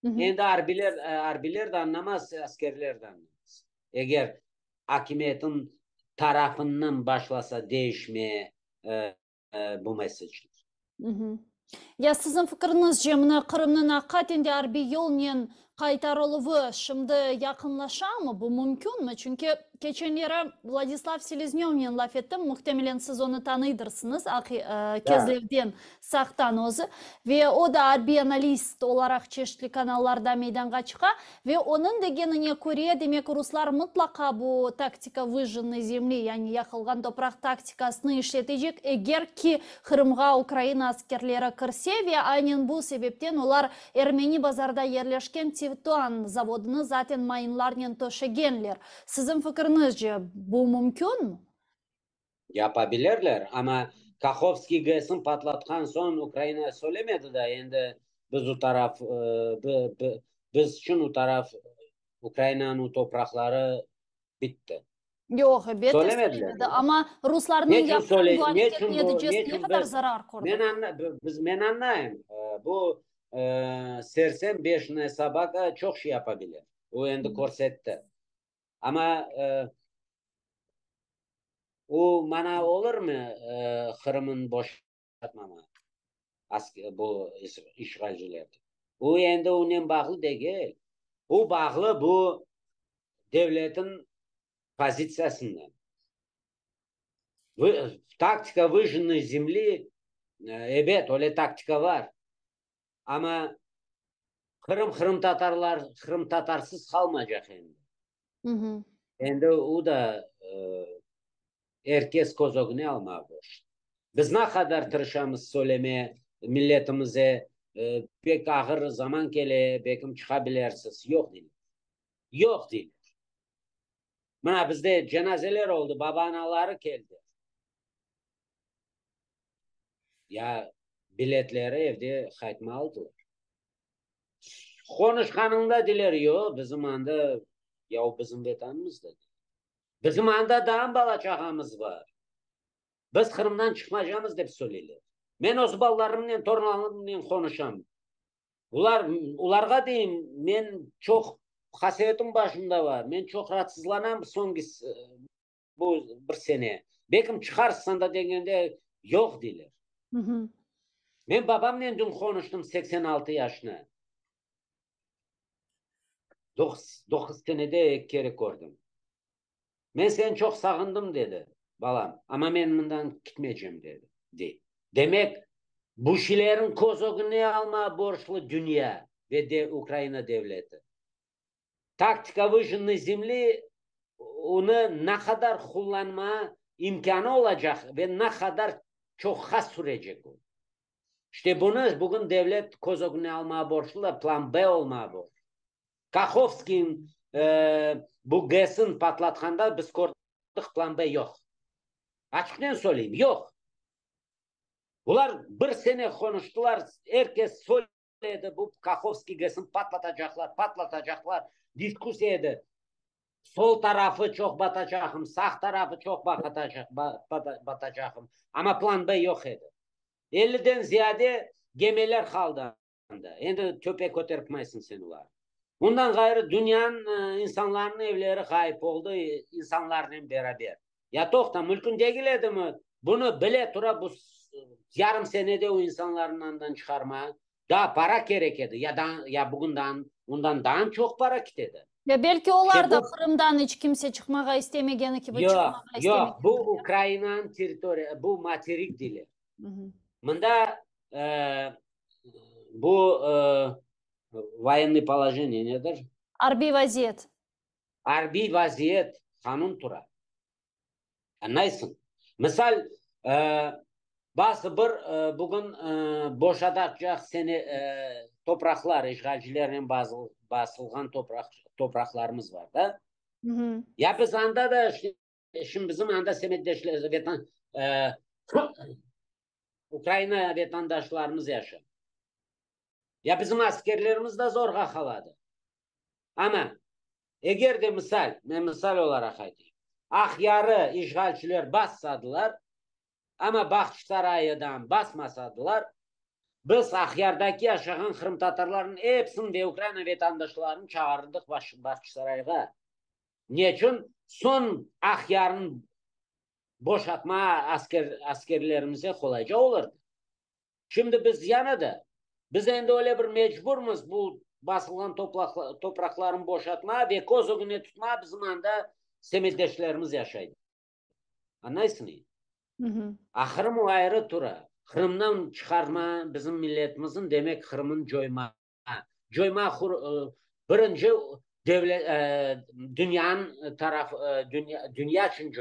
Endi arbiyler, arbiyler de añlamaz, askerler de añlamaz. Eger akimiyetniñ tarafından başlasa değişme bu messecler. Ya siziñ fikriñizce, mına Qırımnıñ aqiqaten de arbiy yolnen qaytarıluvı şimdi yaqınlaşamı, bu mümkünmi? Çünki keçenleri Vladislav Seleznövnen laf ettim, muhtemelen siz onı tanıydırsıñız, Kezlevden, Saqtan özü, ve o da arbiy analist olaraq çeşitli kanallarda meydanğa çıqa, ve onıñ degenine köre, demek, ruslar mıtlaqa bu taktika vıjjennıy zemli, yani yaqılğan topraq taktikasını işletecek, eger ki Qırımğa Ukraina askerleri kirse, ve aynen bu sebepten olar Ermeni Bazarda yerleşken Titan zavodını zaten mayınlarnen töşegenler. Siziñ fikriñizce, bu mümkünmi? Yapabilirler, amma Kahovskiy GES-ni patlatqan soñ Ukraina söylemedi da, endi biz o taraf, biz içün o taraf, Ukrainanıñ topraqları bitti. Yoq, elbette söylemedi, amma ruslarnıñ yapqan bu areketi neticesinde ne qadar zarar kördi? Men añlayım, bu sersem beşenaya sobaka çoq şey yapabilir, o endi körsetti. Amma o mana olurmı Qırımnı boşatmama bu işğalcilerden? O endi onen bağlı degil. O bağlı bu devletniñ pozitsiyasından. Taktika vıjjennıy zemli, ebet, öyle taktika bar. Amma Qırım qırımtatarlar, qırımtatarsız qalmaycaq endi. Endi o da er kes köz ögüne almağa borçlu. Biz ne qadar tırışamız söyleme milletimize, pek ağır zaman kele, belkim çıqa bilersiz. Yoq deyler. Yoq deyler. Mına bizde cenazeler oldı, baba-anaları keldi. Ya biletleri evde qaytma aldılar. Qonuşqanıñda deyler, yoq, bizim anda, ya o bizim vetanımız da deyler. Bizim anda daa bala-çağamız bar. Biz Qırımdan çıqmaycamız, dep söyleyler. Men öz balalarımnen, torunlarımnen qonuşam. Olar, olarğa deyim, men çoq qasevetim başımda bar, men çoq raatsızlanam soñki Bu bir sene. Belkim çıqarsıñ da degende, yoq deyler. Men babamnen dün qonuştım, 86 yaşına. 9 senede eki kere kördim. Men seni çoq sağındım, dedi, balam, amma men mından kitmeycem, dedi, dey. Demek, bu şeylerniñ köz ögüne almağa borclu dünya ve de Ukraina devleti. Taktika vıjjennıy zemli onı ne qadar qullanma imkânı olacaq ve ne qadar çoqqa sürecek o. İşte bunı bugün devlet köz ögüne almağa borclu da, plan B olmağa borclu. Kahovskiyniñ bu GES-in patlatqanda biz kördik, plan B yoq. Açıqnen söyleyim, yoq. Bular bir sene qonuştılar, er kes söyledi, bu Kahovskiy GESini patlatacaqlar, patlatacaqlar, diskussiya edi. Sol tarafı çoq batacaqım, sağ tarafı çoq batacaqım. Amma plan B yoq edi. Elliden ziyade gemiler qaldı anda. Endi töpe köterpmaysıñ sen olarnı. Bundan ğayrı dünyanıñ insanlarınıñ evleri ğayıp oldı, insanlarnen beraber. Ya toqta, mülkün degil edimi? Bunı bile tura bu yarım senede o insanlarnı andan çıqarma. Daa para kerek edi, ya da ya bugün daa ondan daa çoq para ketedi. Ya belki olar da Qırımdan iç kimse çıqmağa istemegeni kibi Yoq, çıqmağa yoq, bu Ukrainanıñ territoriya, bu materik dili. Mında bu voyennıy polojeniye nedir? Arbiy vaziyet. Arbiy vaziyet, qanun tura. Añlaysıñ? Misal, bazı bir bugün boşatacaq sene topraqlar, işğalcilernen basılğan topraqlarımız bar, da? Ya biz anda da, şimdi bizim anda semetdeşler, vetan, Ukraina vetandaşlarımız yaşay. Ya bizim askerlerimiz de zorğa qaladı. Amma, eger de misal, men misal olaraq aytayım, Aqyarı işğalciler bassadılar, amma Bağçasarayıdan basmasadılar, biz Aqyardaki yaşağan qırımtatarlarnıñ episini ve Ukraina vetandaşlarını çağırırdıq Bağçasarayğa. Neçün? Soñ Aqyarnı boşatma asker askerlerimize qolayca olurdı. Şimdi biz yana da, biz endi öyle bir mecburmız bu basılğan topraqlarnı boşatmağa ve köz ögüne tutmağa, bizim anda semetdeşlerimiz yaşaydı. Añlaysıñmı? A Qırım o ayrı tura. Qırımdan çıqarma bizim milletimizin, demek Qırımın coyma. Coyma birinci devlet, dünyanıñ taraf, dünya içün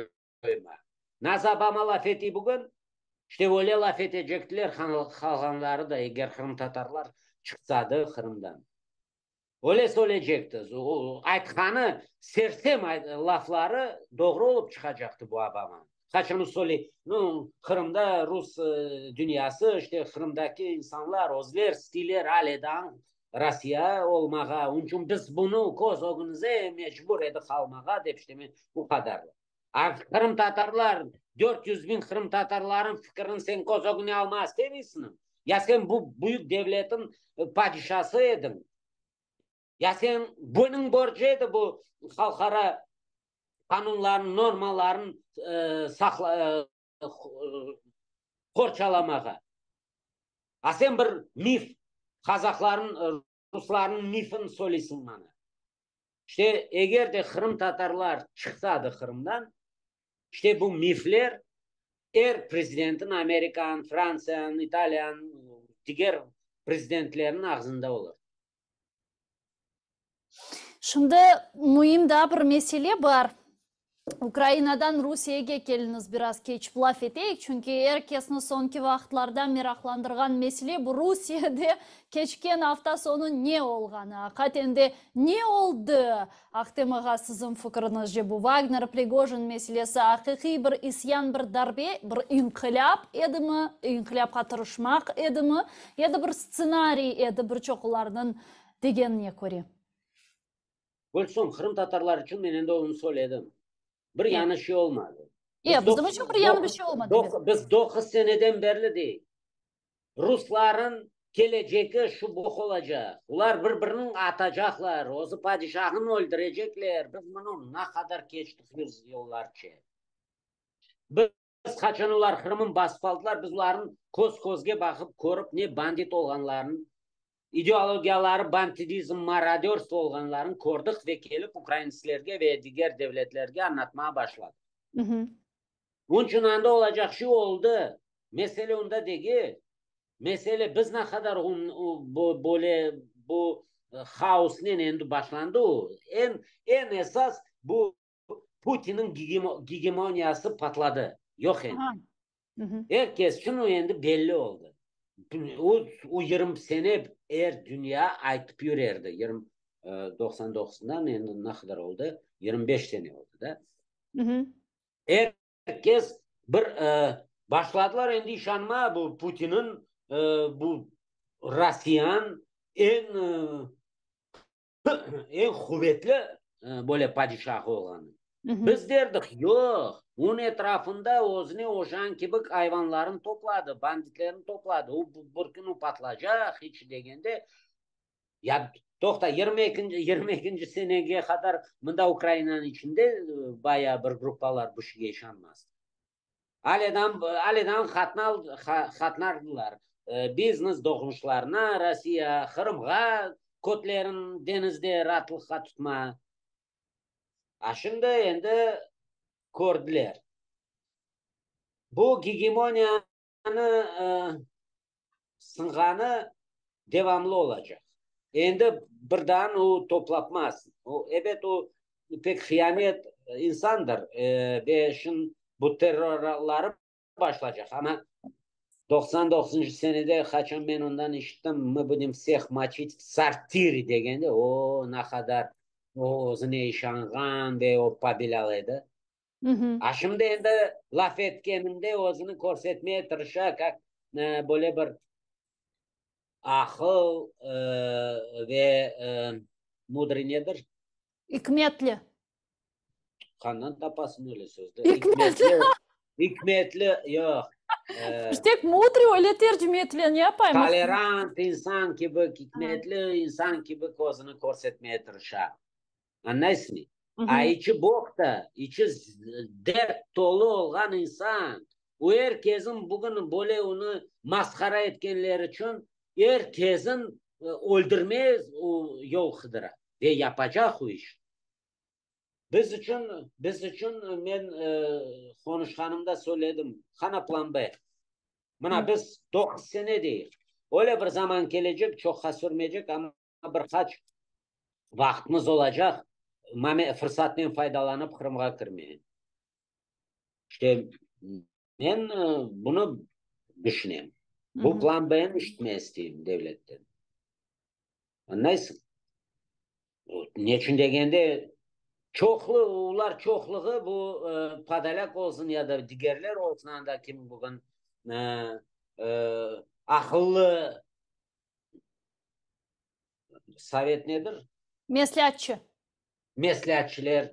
coyma. Nasıl Obama laf eti bugün? İşte öyle laf etecektiler qalğanları da, eger qırımtatarlar çıqsadı Qırımdan. Öyle söyleycekti. Aytqanı sersem lafları doğru olıp çıqacaqtı bu Obamanıñ. Qaçan söyley, nu, Qırımda rus dünyası, işte Qırımdaki insanlar özler isteyler ale daa Rossiya olmağa, onıñ içün biz bunı köz ögünize mecbur edik almağa dep işte men bu qadar. A qırımtatarlar, 400 biñ qırımtatarlarnıñ fikirini sen köz ögüne almağa istemeysiñmi? Ya sen bu büyük devletniñ padişası ediñ? Ya sen bunıñ borcu edi bu halqara qanunlarnıñ normalarını saqla qorçalamağa? A sen bir mif, qazaqlarnıñ, ruslarnıñ mifini söyleysiñ maña. İşte, eger de qırımtatarlar çıqsadı Qırımdan, işte bu mifler er prezidentin, Amerikanıñ, Frantsiyanıñ, İtaliyanıñ, diger prezidentlerniñ ağzında olur. Şimdi müim daa bir mesele bar. Ukrainadan Rusiyege keliñiz, biraz keçip laf eteyik, çünki er kesni soñki vaqıtlarda meraqlandırğan mesele bu Rusiyede keçken afta soñu ne olğanı. Aqiqaten de ne oldı? Ahtem ağa, siziñ fikriñizce bu Vagner, Prigojin meselesi aqiqiy bir isyan, bir darbe, bir inqilâp edimi, inqilâpqa tırışmaq edimi ya da bir stsenariy edi bir çoqlarnıñ degenine köre? Gülsum, qırımtatarlar içün men endi onı söyledim. Bir yañı şey olmadı. E, bizim içün bir yañı bir şey olmadı. Biz doquz seneden berli dey. Rusların kelecegi şu boq olacaq. Olar bir-birini atacaqlar, özü padişahını öldürecekler. Biz bunı ne qadar keçtik yüz yıllarca. Biz qaçan olar Qırımın basıp aldılar, biz olarnıñ köz-közge baqıp körip ne bandit olğanlarını, ideologiyaları banditizm, marodörstvo olğanlarını kördik ve kelip ukraintslerge ve diger devletlerge añlatmağa başladıq. Onıñ içün anda olacaq şey oldı. Mesele onda degil. Mesele biz ne qadar böyle bu haosnen endi başlandı o. Eñ, eñ esas bu Putinniñ gegemoniyası patladı. Yoq endi. Er kes içün o endi belli oldı. O, o 20 sene er dünya aytıp yürerdi. 20, 99-dan endi ne qadar oldı? 25 sene oldı da. Er kes bir. Başladılar endi işanma bu Putinin, bu Rossiyanıñ eñ eñ quvetli böyle padişahı olğanı. Biz derdik, yoq, onıñ etrafında özüne oşağan kibi ayvanlarını topladı, banditlerni topladı, o bir künü patlacaq, iç degende, ya toqta, yirmi ekinci, 22-nci senege qadar mında Ukrainanıñ içinde bayağı bir gruppalar bu şeyge işanmazdı. Alâdan, alâdan qatnardılar biznes doğmuşlarına Rossiya, Qırımğa kötlerin deñizde raatlıqqa tutma. A şimdi endi kördiler. Bu gegemoniyanı sınğanı devamlı olacaq. Endi birdan o toplatmaz. O, ebet, o pek hıyanet insandır ve şın bu terrorları başlaycaq. Amma 99-ncı senede qaçan men ondan işittim, "Мы будем всех мочить в сортире" degende, o ne qadar o özüne işanğan ve o побелял edi. A şimdi endi laf etkeninde özüni körsetmeye tırışa, kak böyle bir aqıl ve mudrый nedir? İkmetli. Qandan tapasıñ öyle sözde? İkmetli. İkmetli, yoq. Tek mudrый öyle tercüme etile, ne yapayım? Tolerant insan kibi, ikmetli insan kibi közüni körsetmeye tırışa. Añlaysıñmı? A içi boqta, içi dert tolu olğan insan. O er kesin bugün böyle onı masqara etkenleri içün er kesin öldürmeye yol qıdıra ve yapacaq o iş. Biz içün men qonuşqanımda söyledim, qana plan B? Mına biz 9 sene deyik. Öyle bir zaman kelecek, çoqqa sürmeycek, amma bir qaç vaqtımız olacaq, fırsatnen faydalanıp Qırımğa kirmeye. İşte men bunı düşünem. Bu plan B'ni işitmeye isteyim devletten. Añlaysıñ? Neçün degende, çoqlu, olar çoqluğı bu Podolâk olsun ya da digerler olsun, anda kim bugün aqıllı sovet nedir? Mesleatçı. Mesleatçılar.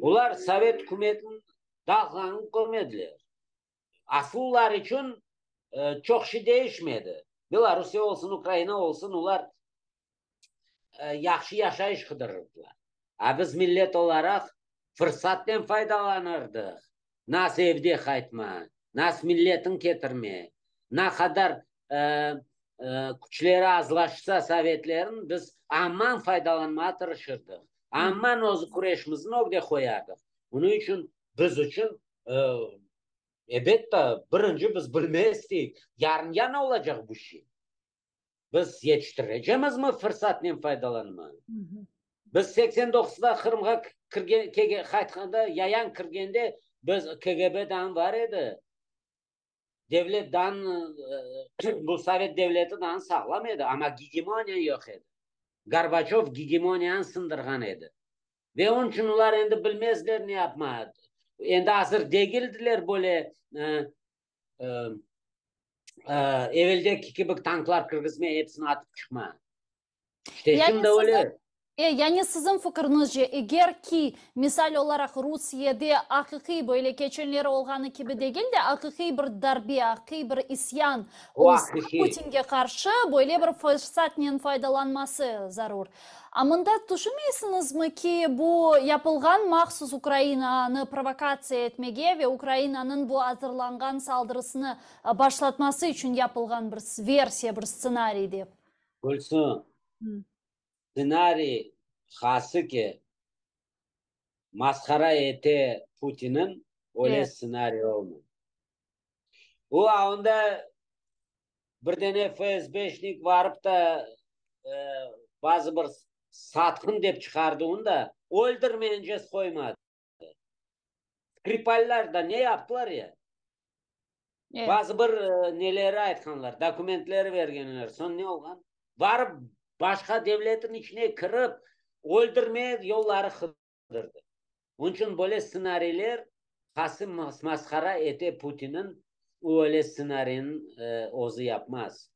Olar sovet ükümetiniñ dağılğanını körmediler. Asıl olar içün çoq şey değişmedi. Belorusiye olsun, Ukraina olsun, olar yahşı yaşayış qıdırırdılar. A biz millet olaraq fırsattan faydalanırdıq. Nasıl evde qaytma, nasıl milletin ketirme, ne qadar küçleri azlaşsa sovetlerin, biz aman faydalanmağa tırışırdıq. Aman özü küreşimizni ögde qoyardıq. Bunıñ içün biz içün elbette birinci biz bilmezdik, yarın ya ne olacaq bu şey. Biz yetiştirecekmizmi fırsatnen faydalanma? Biz 89-da Qırımğa kirgen, qaytqanda, yayan kirgende biz KGB'dan var edi. Devletdan bu sovet devleti sağlam edi, amma gegemoniya yoq edi. Gorbaçov gegemoniyanı sındırğan edi. Ve onıñ içün olar endi bilmezler ne yapma. Endi azır degildiler böyle eveldeki kibi tanklar kirgizme, hepsini atıp çıqma. İşte Yani şimdi öyle. Yani siziñ fikriñizce, eger ki misal olaraq Rusiyede aqiqiy böyle keçenleri olğanı kibi degil de, aqiqiy bir darbe, aqiqiy bir isyan O olsa aqiqiy. Putinge qarşı böyle bir fırsatnen faydalanması zarur. A mında tüşünmeysiñizmi ki, bu yapılğan mahsus Ukrainanı provokatsiya etmege ve Ukrainanıñ bu azırlanğan saldırısını başlatması içün yapılğan bir versiya, bir stsenariy dep? Gülsüm, stsenariy hası ki masqara ete Putin'in öyle stsenariy olmay. O onda bir dene FSBşnik varıp da bazı bir satqın dep çıqardı onı da öldürmeyince qoymadı. Skripallar da ne yaptılar ya? Bazı bir neleri aytqanlar, dokumentleri bergenler. Soñ ne olğan? Barıp başqa devletin içine kirip öldürme yolları qıdırdı. Onıñ içün böyle stsenariyler. Qasım masqara ete Putinin o öyle stsenariyni özü yapmaz,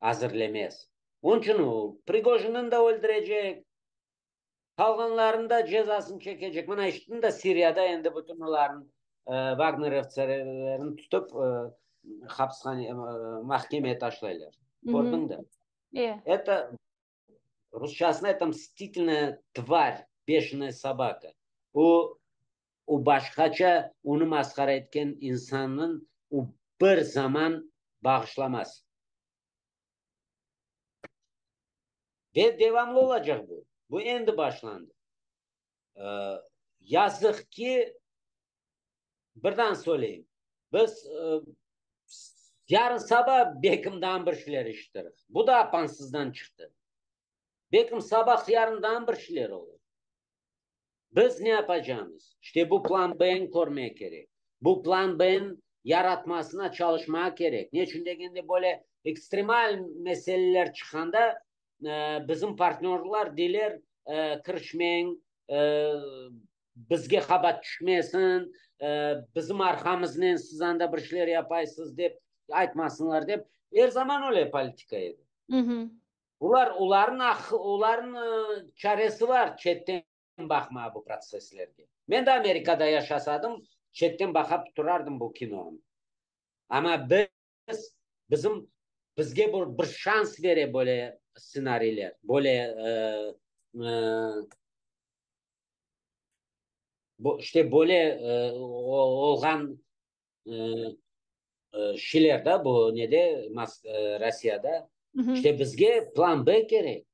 azırlemez. Onıñ içün o Prigojinni da öldürecek, qalğanlarnı da cezasını çekecek. Mına eşittim da Siriyada endi bütün olarnıñ vagnerovtselerni tutıp hapishane mahkemeye taşlaylar. Kördiñ da? Это rusçasında это mstitelnaya tvar, beşenaya sobaka. O O başqaça onı masqara etken insannıñ o bir zaman bağışlamaz. Ve devamlı olacaq bu. Bu endi başlandı. Yazıq ki, birden söyleyim, biz yarın saba belkim daa bir şeyler işitiriz. Bu da apansızdan çıqtı. Belkim sabah yarın daa bir şeyler olur. Biz ne yapacamız? İşte bu plan B-ni körmek kerek. Bu plan B-niñ yaratmasına çalışmağa kerek. Ne içün degende, böyle ekstremal meseleler çıqqanda, bizim partnörlar deyler, kirişmeñ, bizge qabaat tüşmesin, bizim arqamıznen siz anda bir şeyler yapaysız dep aytmasınlar dep. Er zaman öyle politika edi. Olar, olarnıñ olarnıñ çaresi bar çetten baqmağa bu protsesslerge. Men de Amerikada yaşasadım, çetten baqap turardım bu kinonı. Amma biz, bizim, bizge bir, bir şans bere böyle stsenariyler, böyle işte böyle olğan Şeyler da bu nede Rossiyada. İşte bizge plan B kerek.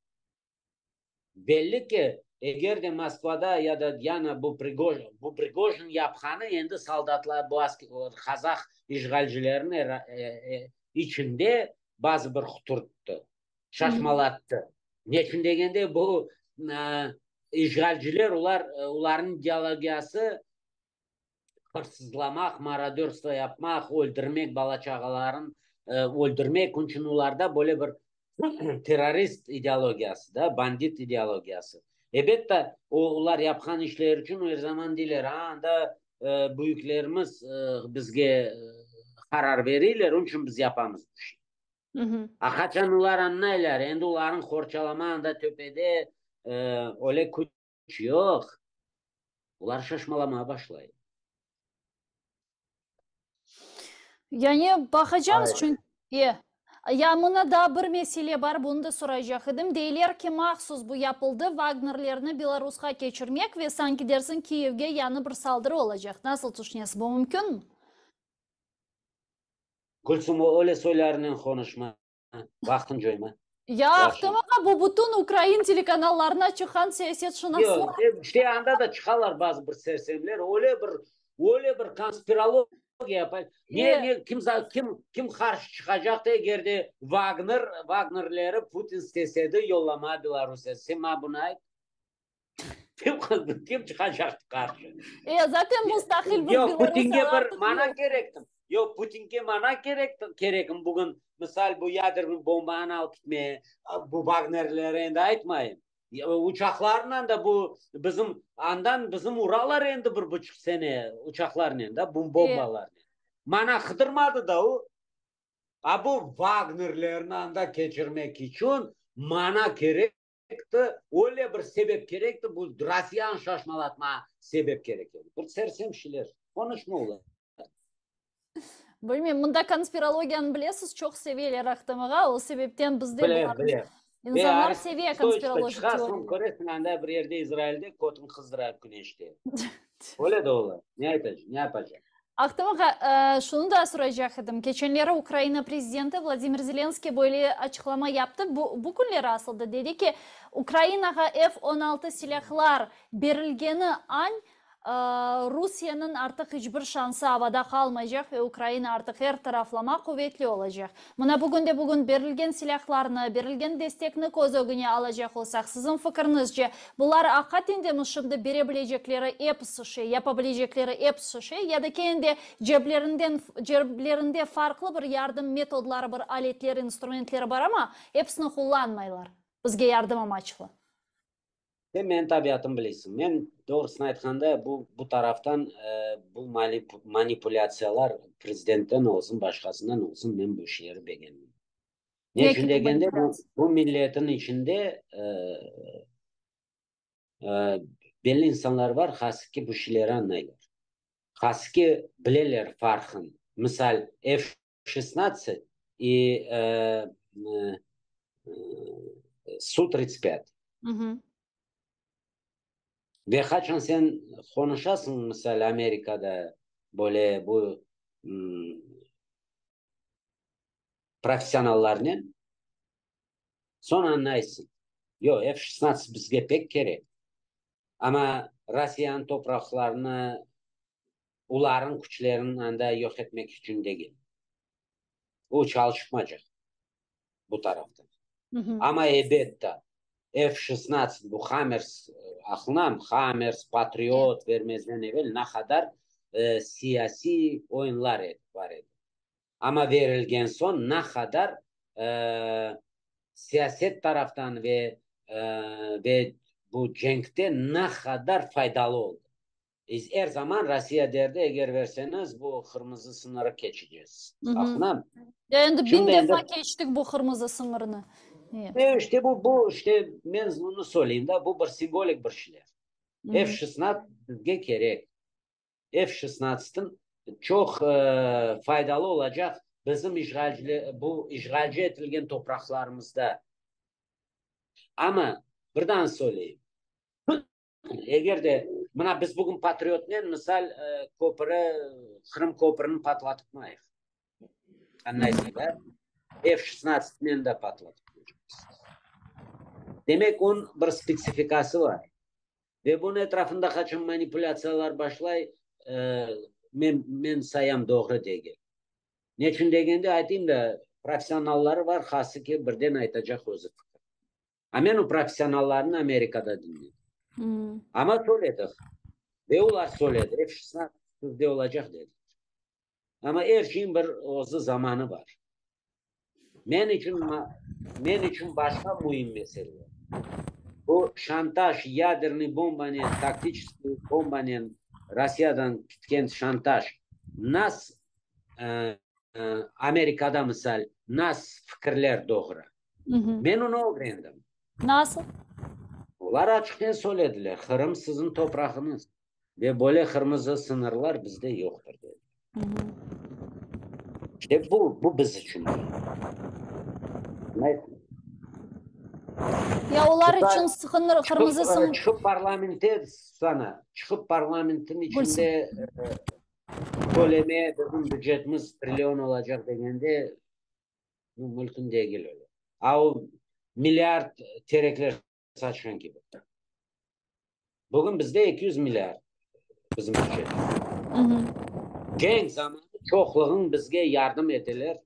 Belli ki, eger de Moskvada ya da yana bu Prigojin, bu Prigojin yapqanı endi soldatlar, bu qazaq işğalcilerini içinde bazı bir quturttı, şaşmalattı. Neçün degende, bu işğalciler, olar, olarnıñ ideologiyası hırsızlamaq, marodörstvo yapmaq, öldürmek, bala-çağaların öldürmek, onıñ içün olarda böyle bir terrorist ideologiyası da, bandit ideologiyası. Ebet de, olar yapqan işleri içün er zaman deyler, a, anda büyüklerimiz bizge qarar bereyler, onıñ içün biz yapamız bu işni. A qaçan olar añlaylar, endi olarnı qorçalama anda töpede öyle küç Yoq. Olar şaşmalamağa başlay. Yani baqacamız, çünki ya mına daa bir mesele bar, bunı da soraycaq edim. Deyler ki, mahsus bu yapıldı, Vagnerlerni Belarusqa keçirmek ve sanki dersiñ Kiyevge yañı bir saldırı olacaq. Nasıl tüşünesiz, bu mümkünmi? Gülsüm, öyle soylarınen qonuşma. Vaqtın coyma. Ya Ahtem ağa, bu bütün ukrain telekanallarına çıqqan siyasetşınaslar. Yoq, işte anda da çıqalar bazı bir sersemler, öyle bir, öyle bir konspirologiya yapay. Ne, ne, kim, kim, kim qarşı çıqacaqtı, eger de Vagner, Vagnerleri Putin istese de yollamağa Belarusiyada. Sen maña bunı ayt. Kim, kim çıqacaqtı qarşı? E, zaten mustaqil bir Yoq, Putinge bir mana kerektim. Yoq, Putinge mana kerektim, kerekim bugün, misal, bu yadernıy bombanı alıp gitmeye, bu Vagnerleri endi aytmayım. Uçaqlarla da bu bizim, andan bizim uralar endi bir buçuq sene uçaqlarnen da, bu bombalarnen. Mana qıdırmadı da o. A bu Vagnerlerni anda keçirmek içün mana kerek. Öyle bir sebep kerekti, bu Rossiyanı şaşmalatmağa sebep kerek edi. Bir sersem şeyler. Qonuşma olar. Bilmeyim, mında konspirologiyanı bilesiz, çoq seveler Ahtem ağa, o sebepten bizde Bilem, bilem. İnsanlar seve konspirologik teoriyalarnı. Çıqasıñ, köresiñ, anda bir yerde İzrailde kötüñ qızdıra küneşte. Öyle de ola. Ne aytacaq, ne yapacaq? Ahtem ağa, şunı da soraycaq edim. Keçenleri Ukraina prezidenti Vladimir Zelenskiy böyle açıqlama yaptı, bu, bu künleri asılda, dedi ki, Ukrainağa F 16 silâhlar berilgeni añ Rusiyeniñ artıq iç bir şansı avada qalmaycaq ve Ukraina artıq er taraflama quvetli olacaq. Mına bugünde-bugün berilgen silâhlarnı, berilgen destekni köz ögüne alacaq olsaq, siziñ fikriñizce, bular aqaten de şimdi bere bilecekleri episi şey, yapa bilecekleri episi şey, ya da kene de ceblerinden, ceblerinde farqlı bir yardım metodları, bir aletleri, instrumentleri bar, amma episini qullanmaylar bizge yardım amaçlı? Sen menim tabiatımı bilesiñ. Men, doğrusını aytqanda, bu, bu taraftan bu manipulâtsiyalar prezidentten olsun, başqasından olsun, men bu işleri begenmeyim. Ne içün degende, bu, bu milletin içinde belli insanlar bar, hası ki bu şeyleri añlaylar. Hası ki bileler farqın. Misal, F şestnadtsat i Su tridtsat pât. Ve qaçan sen qonuşasıñ, misal, Amerikada böyle bu professionallarnen, soñ añlaysıñ, yoq, F şestnadtsat bizge pek kerek, amma Rossiyanıñ topraqlarını Olarnıñ küçlerini anda yoq etmek içün degil. O çalışmacaq bu tarafta. Amma ebette, F şestnadtsat, bu Hammers, aqlıñam, Hammers, Patriot vermezden evel ne qadar siyasiy oyunlar bar edi. Amma verilgen soñ ne qadar siyaset taraftan ve ve bu cenkte ne qadar faydalı oldı. Er zaman Rossiya derdi, eger verseñiz, bu qırmızı sıñırı keçeceğiz. Aqlıñam? Ya endi 1000 defa keçtik bu qırmızı sıñırnı. İşte bu, bu, işte men bunı söyleyim da, bu bir simvolik bir şeyler. F şestnadtsat bizge kerek. F şestnadtsatın çoq faydalı olacaq bizim işğalci, bu işğalci etilgen topraqlarımızda. Amma birdan söyleyim. Eger de, mına biz bugün Patriotnen, misal, köpüri, Qırım köpürini patlatıpmayıq. Añlaysıñ da? F şestnadtsatnen de patlatıpmaycaqmız. Demek, onıñ bir spetsifikası bar. Ve bunıñ etrafında qaçan manipulâtsiyalar başlay, men, men sayam doğru degil. Neçün degende, aytayım da, professionalları bar, hası ki, birden aytacaq özü fikir. A men o professionallarnı Amerikada diñledim. Amma söyledik. Ve olar söyledi, F şestnadtsat sizde olacaq dediler. Amma er şeyin bir özü zamanı bar. Men içün, men içün başqa müim mesele. Bu şantaj, yadernıy bombanen, taktiçeskiy bombanen Rossiyadan ketken şantaj nas Amerikada misal nas fikirler doğura. Men onı ögrendim. Nasıl? Olar açıqnen söylediler, Qırım siziñ toprağıñız ve böyle qırmızı sıñırlar bizde yoqtır, dediler. İşte bu, bu biz içün. Ya olar içün qırmızı sıñır... Çıqıp parlamente, Susana, çıqıp parlamentin içinde söyleme, bizim bücetimiz trillion olacaq degende, Bu mümkün degil öyle. A o milliard terekler saçqan kibi. Bugün bizde 200 milliard bizim bücet. Cenk zamanı çoqluğın bizge yardım eteler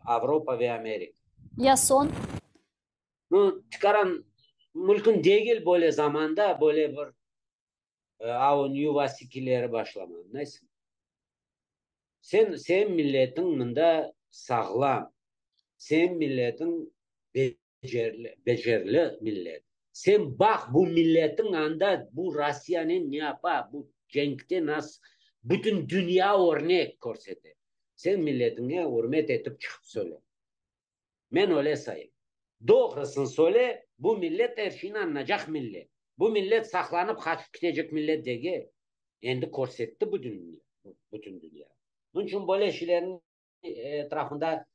Avropa ve Amerika. Ya soñ? Nu, tikaran mümkün degil böyle zamanda böyle bir a o yuvasikileri başlama, añlaysıñmı? Sen, seniñ milletiñ mında sağlam, seniñ milletiñ becerli, becerli millet. Sen baq, bu milletiñ anda bu Rossiyanen ne yapa, bu cenkte nas bütün dünya örnek körsete. Sen milletiñe ürmet etip çıqıp söyle. Men öyle sayım. Doğrusını söyle, bu millet er şeyni añlacaq millet. Bu millet saqlanıp qaçıp ketecek millet degil. Endi körsetti bu dünya, bütün dünya. Bunıñ içün böyle şeylerniñ etrafında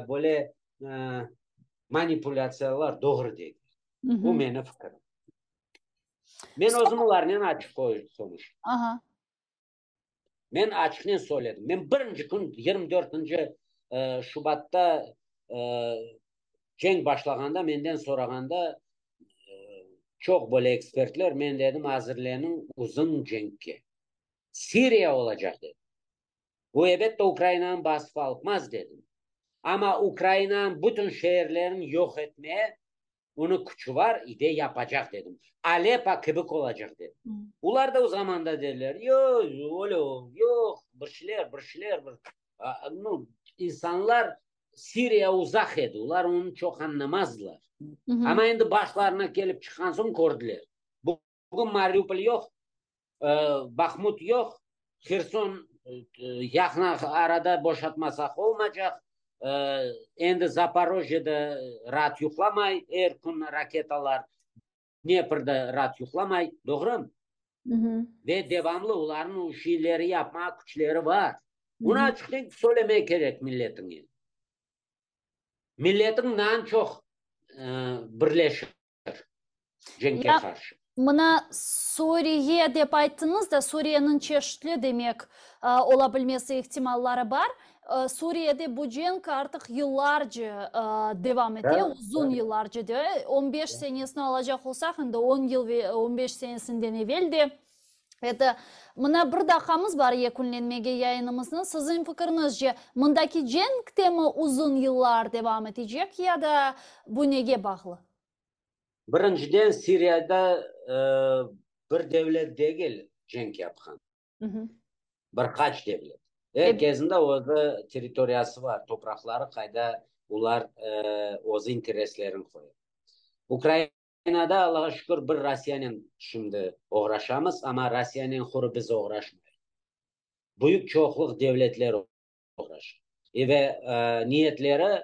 böyle manipulâtsiyalar doğru degil. Bu menim fikirim. Men özüm olarnen açıq qonuştım. Men açıqnen söyledim. Men birinci kün, 24-nci şubatta cenk başlağanda, menden sorağanda çoq böyle ekspertler, men dedim, azırleniñ uzun cenkke. Siriya olacaq, dedim. Bu, ebette, Ukrainanı basıp almaz, dedim. Amma Ukrainanıñ bütün şeerlerini yoq etmeye Onıñ küçü bar, ide yapacaq dedim. Aleppo kibik olacaq dedim. Olar da o zamanda dediler, yoq, öyle yoq, bir şeyler, bir şeyler, bir, nu, insanlar Siriya uzaq edi, olar onı çoq añlamazdılar. Amma endi başlarına kelip çıqqan soñ kördiler. Bugün Mariupol yoq, Bahmut yoq, Herson yaqın arada boşatmasaq olmacaq, endi Zaporojyede raat yuqlamay, er kün raketalar, Dneprde raat yuqlamay, doğrumı? Ve devamlı olarnıñ o şeyleri yapmağa küçleri bar. Bunı açıqtan söylemek kerek milletiñe. Milletiñ naan çoq birleşir cenkke qarşı. Mına Suriye dep ayttıñız da, Suriyeniñ çeşitli, demek, ola bilmesi ihtimalları bar. Suriyede bu cenk artıq yıllarca devam ete, uzun yıllarca, on beş senesini alacaq olsaq, endi on yıl ve on beş senesinden evel de Endi, mına bir daqqamız bar yekünlenmege yayınımıznıñ. Siziñ fikiriñizce, mındaki cenk de mi uzun yıllar devam etecek ya da bu nege bağlı? Birinciden, Siriyada bir devlet degil cenk yapqan, bir qaç devlet. Er kesniñ de özü territoriyası bar, topraqları, qayda olar öz intereslerini qoya. Ukraina Ukrainada, Allağa şükür, bir Rossiyanen şimdi oğraşamız, amma Rossiyanen quru biz oğraşmayıq. Büyük çoqluq devletler oğraşa. Ve niyetleri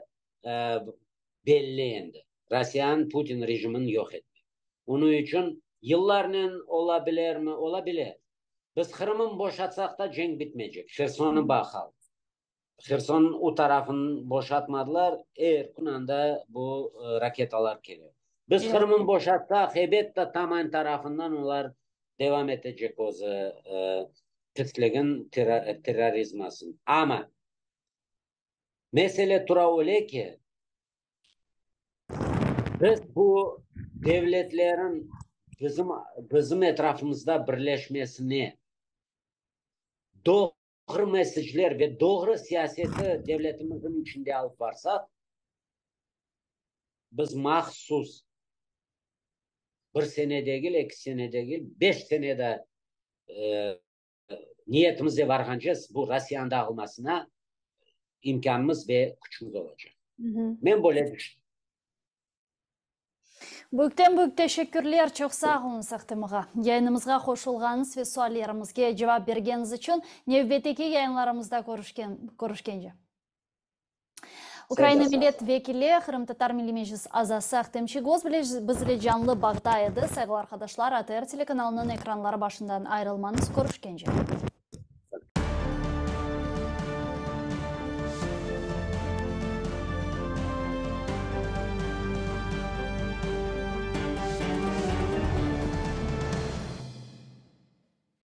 belli endi, Rossiyanıñ Putin rejimini yoq etmek. Onıñ içün yıllarnen ola bilermi? Ola bile. Biz Qırımnı boşatsaq da cenk bitmeycek. Hersonnı baqalım. Hersonnıñ o tarafını boşatmadılar, er kün anda bu raketalar kele. Biz Qırımnı boşatsaq, ebet de, Taman tarafından olar devam etecek özü pisligin, terrorizmasın. Amma mesele tura öyle ki, biz bu devletlerin bizim, bizim etrafımızda birleşmesine doğru mesecler ve doğru siyaseti devletimizniñ içinde alıp barsaq, biz mahsus bir sene degil, eki sene degil, beş sene de niyetimize varğance bu Rossiyanıñ dağılmasına imkânımız ve küçümiz olacaq. Men böyle tüşünem. Büyükten büyük teşekkürler, çoq sağ oluñız, Ahtem ağa. Yayınımızğa qoşulğanıñız ve suallerimizge cevap bergeniñiz içün. Nevbetteki yayınlarımızda körüşken, körüşkence. Ukraina millet vekili, Qırımtatar Milliy Meclis azası Ahtem Çiygoz bile bizle canlı bağda edi. Sayğılı arqadaşlar, ATR telekanalınıñ ekranları başından ayrılmañız, körüşkence.